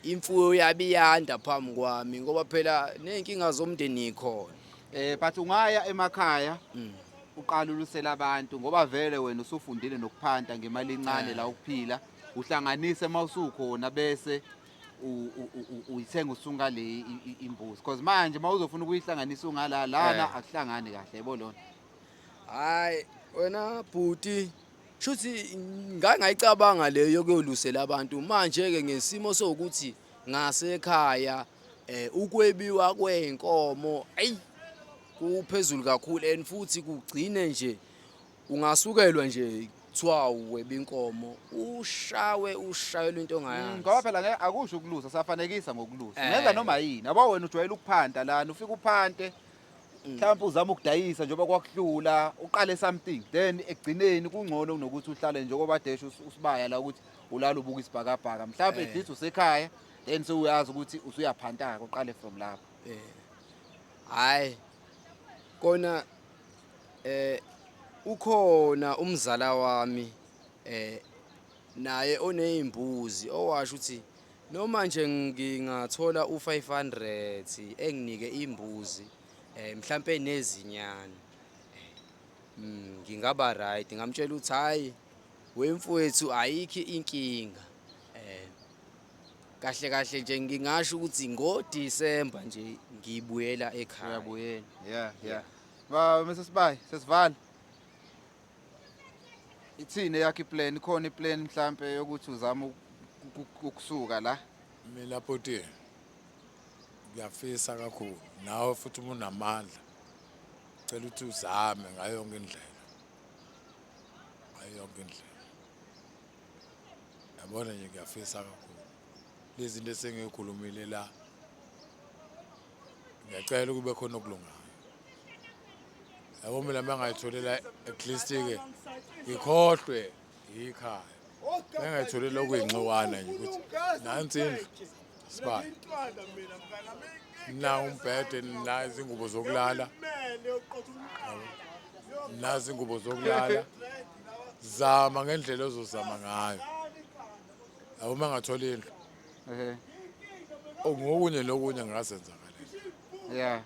imfuyo yabiyanda phambi kwami ngoba phela nezinkinga zomndeni ikhona. But ungaya emakhaya uqala ulusela abantu ngoba vele wena usufundile nokuphanta ngemali encane la ukuphila, uhlanganise mawusukhona bese uyithenga usunga le imbuzi, because manje mawuzofuna ukuyihlanganisa ungala lana akuhlangani kahle yebo lona. Hayi wena bhuti, shuthi ngangayicabanga leyo yokuyolusela abantu manje ke ngesimo sokuthi ngasekhaya ukwebiwa kwezinkomo ayi kuphezulu kakhulu and futhi kugcine nje ungasukelwa nje kuthiwa weba inkomo ushawe ushayelwe into ongayazi. Ngoba phela ngeke akusho ukulusa, safanekisa ngokulusa. Ungenza noma yini, yabo wena ujwayele ukuphanta lana, ufike uphante mhlawumbe uzama ukudayisa njengoba kwakuhlula, uqale something then ekugcineni kungcono kunokuthi uhlale njengoba desho usibaya la ukuthi ulala ubuka isibhakabhaka, mhlawumbe at least usekhaya then sewuyazi ukuthi usuyaphanta-ke uqale from lapho. Hhayi kona ukhona umzala wami naye oneyimbuzi owasho ukuthi noma nje ngingathola u500 enginike imbuzi mhlambe nezinyane ngingaba right. Ngamtshela ukuthi hayi wemfowethu ayikho inkinga. Kahle kahle nje ngingasho ukuthi ngoDisemba nje ngibuyela ekhaya. Uyabuyela. Yeah. Ba Mrs. Bay, sesivala. Ithini yakho iplan? Ikhona iplan mhlambe yokuthi uzame ukusuka la? Mina bhuti, ngiyafisa kakhulu, nawe futhi uma unamandla, cela ukuthi uzame ngayo yonke indlela, ngayo yonke indlela. Yabona nje, ngiyafisa kakhulu lezi zinto esengiyikhulumile la, ngiyacela kube khona okulungayo. Yabo, mina uma ngayitholela at least-ke ngikhohlwe ikhaya, bengayitholela okuyinxiwana nje ukuthi nansi indlu sibaya, na umbhede, na izingubo zokulala, nazi ingubo zokulala. Zama ngendlela ozozama ngayo. Yabo, uma ngathola indlu, ngokunye nokunye ngingazenzakalela.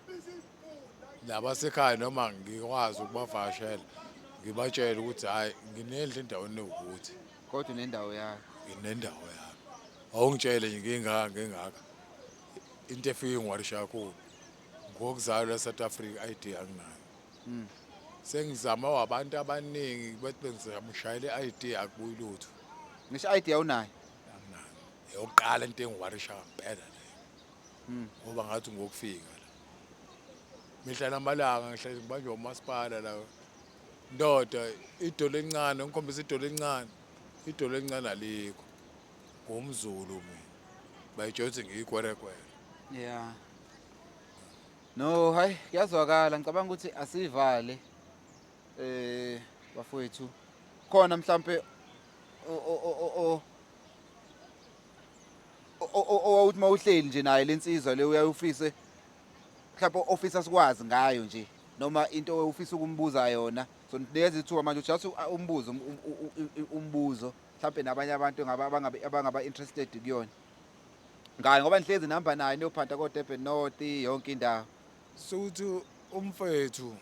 Nabasekhaya noma ngikwazi ukubavakashela, ngibatshele ukuthi hhayi, nginendlu endaweni ewukuthi. Kodwa unendawo yakho. Nginendawo yami. Awungitshele nje, ngingaka ngingaka. Into efike ingiwarisha kakhulu, ngokuzalwa e-South Africa, i-ID anginayo. Sengizama wabantu abaningi, bathi bengizamshayela i-ID, akubuyi lutho. Ngisho ID awunayo. Anginayo. Eyokuqala into engiwarisha ngempela leyo, ngoba ngathi ngokufika la mihla namalanga ngihlale ngibanjwa umasipala la. Ndoda, idolo elincane, ngikhombisa idolo elincane, idolo elincane alikho. NgumZulu mina, bayitshela ukuthi ngiyikwerekwere. Yeah. No, hayi, kuyazwakala. Ngicabanga ukuthi asivale. Bafowethu. Khona mhlambe o owuthi mawuhleli nje naye lensizwa le, uyayufise mhlawumbe ofisa sikwazi ngayo nje, noma into ofisa ukumbuza yona. So nikeza ithuba manje just umbuzo umbuzo mhlawumbe nabanye abantu abangabe abangaba interested kuyona ngayo, ngoba nihlezi nihamba naye niyophanta ko-Durban North, yonke indawo. Sokuthi umfethu,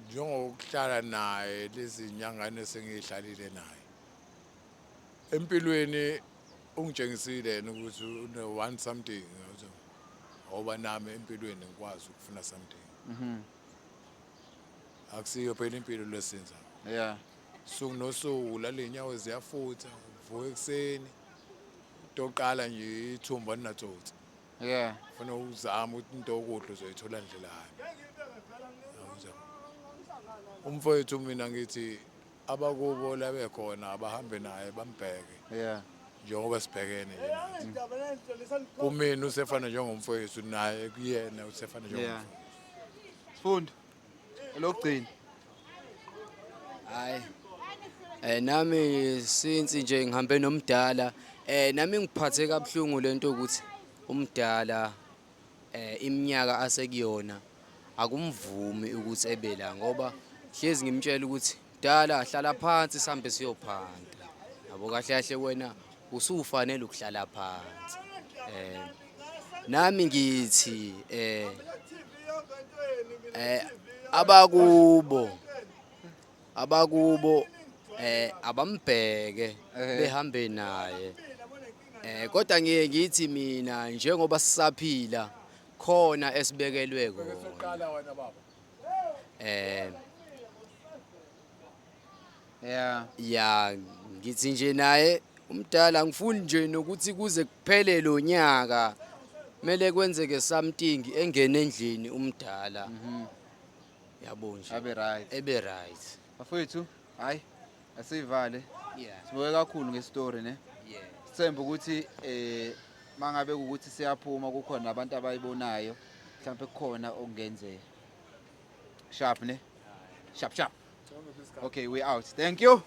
njengokuhlala naye lezi nyangane esengiyihlalile naye empilweni, ungitshengisile yena ukuthi une want something, ngoba nami empilweni ngikwazi ukufuna something. Akusiyo phela impilo lesenza suku nosuku, lale inyawo ziyafutha, uvuka ekuseni, into yokuqala nje ithumba linatsotsi. Ufuna uzame ukuthi into yokudla uzoyithola ndlelani. Umfowethu, mina ngithi abakubo la bekhona abahambe naye, bambheke njengoba sibhekene nje nathi. Kumina usefana njengomfowethu, naye kuyena usefana njengomfowethu. Sifundo elokugcina. Hayi. Nami since nje ngihambe nomdala, nami ngiphathe kabuhlungu lento ukuthi umdala iminyaka asekuyona akumvumi ukuthi ebe la, ngoba hlezi ngimtshela ukuthi mdala, hlala phansi, sihambe siyophanta. Yabo, kahle kahle wena usufanele ukuhlala phansi. Nami ngithi abakubo abambheke, behambe naye. Kodwa ngiye ngithi mina, njengoba sisaphila, khona esibekelwe kona. Soqala wena baba. Ya, ngithi nje naye umdala, ngifuni nje nokuthi kuze kuphele lo nyaka, kumele kwenzeke something, engene endlini umdala, yabo nje. Abe right. Ebe right. Bafowethu, hayi, asivale. Sibuke kakhulu ngestory ne. Sithemba ukuthi mangabe ukuthi siyaphuma, kukhona nabantu abayibonayo, mhlawumbe kukhona okungenzeka. Sharp ne? Sharp sharp. Okay, we out. Thank you.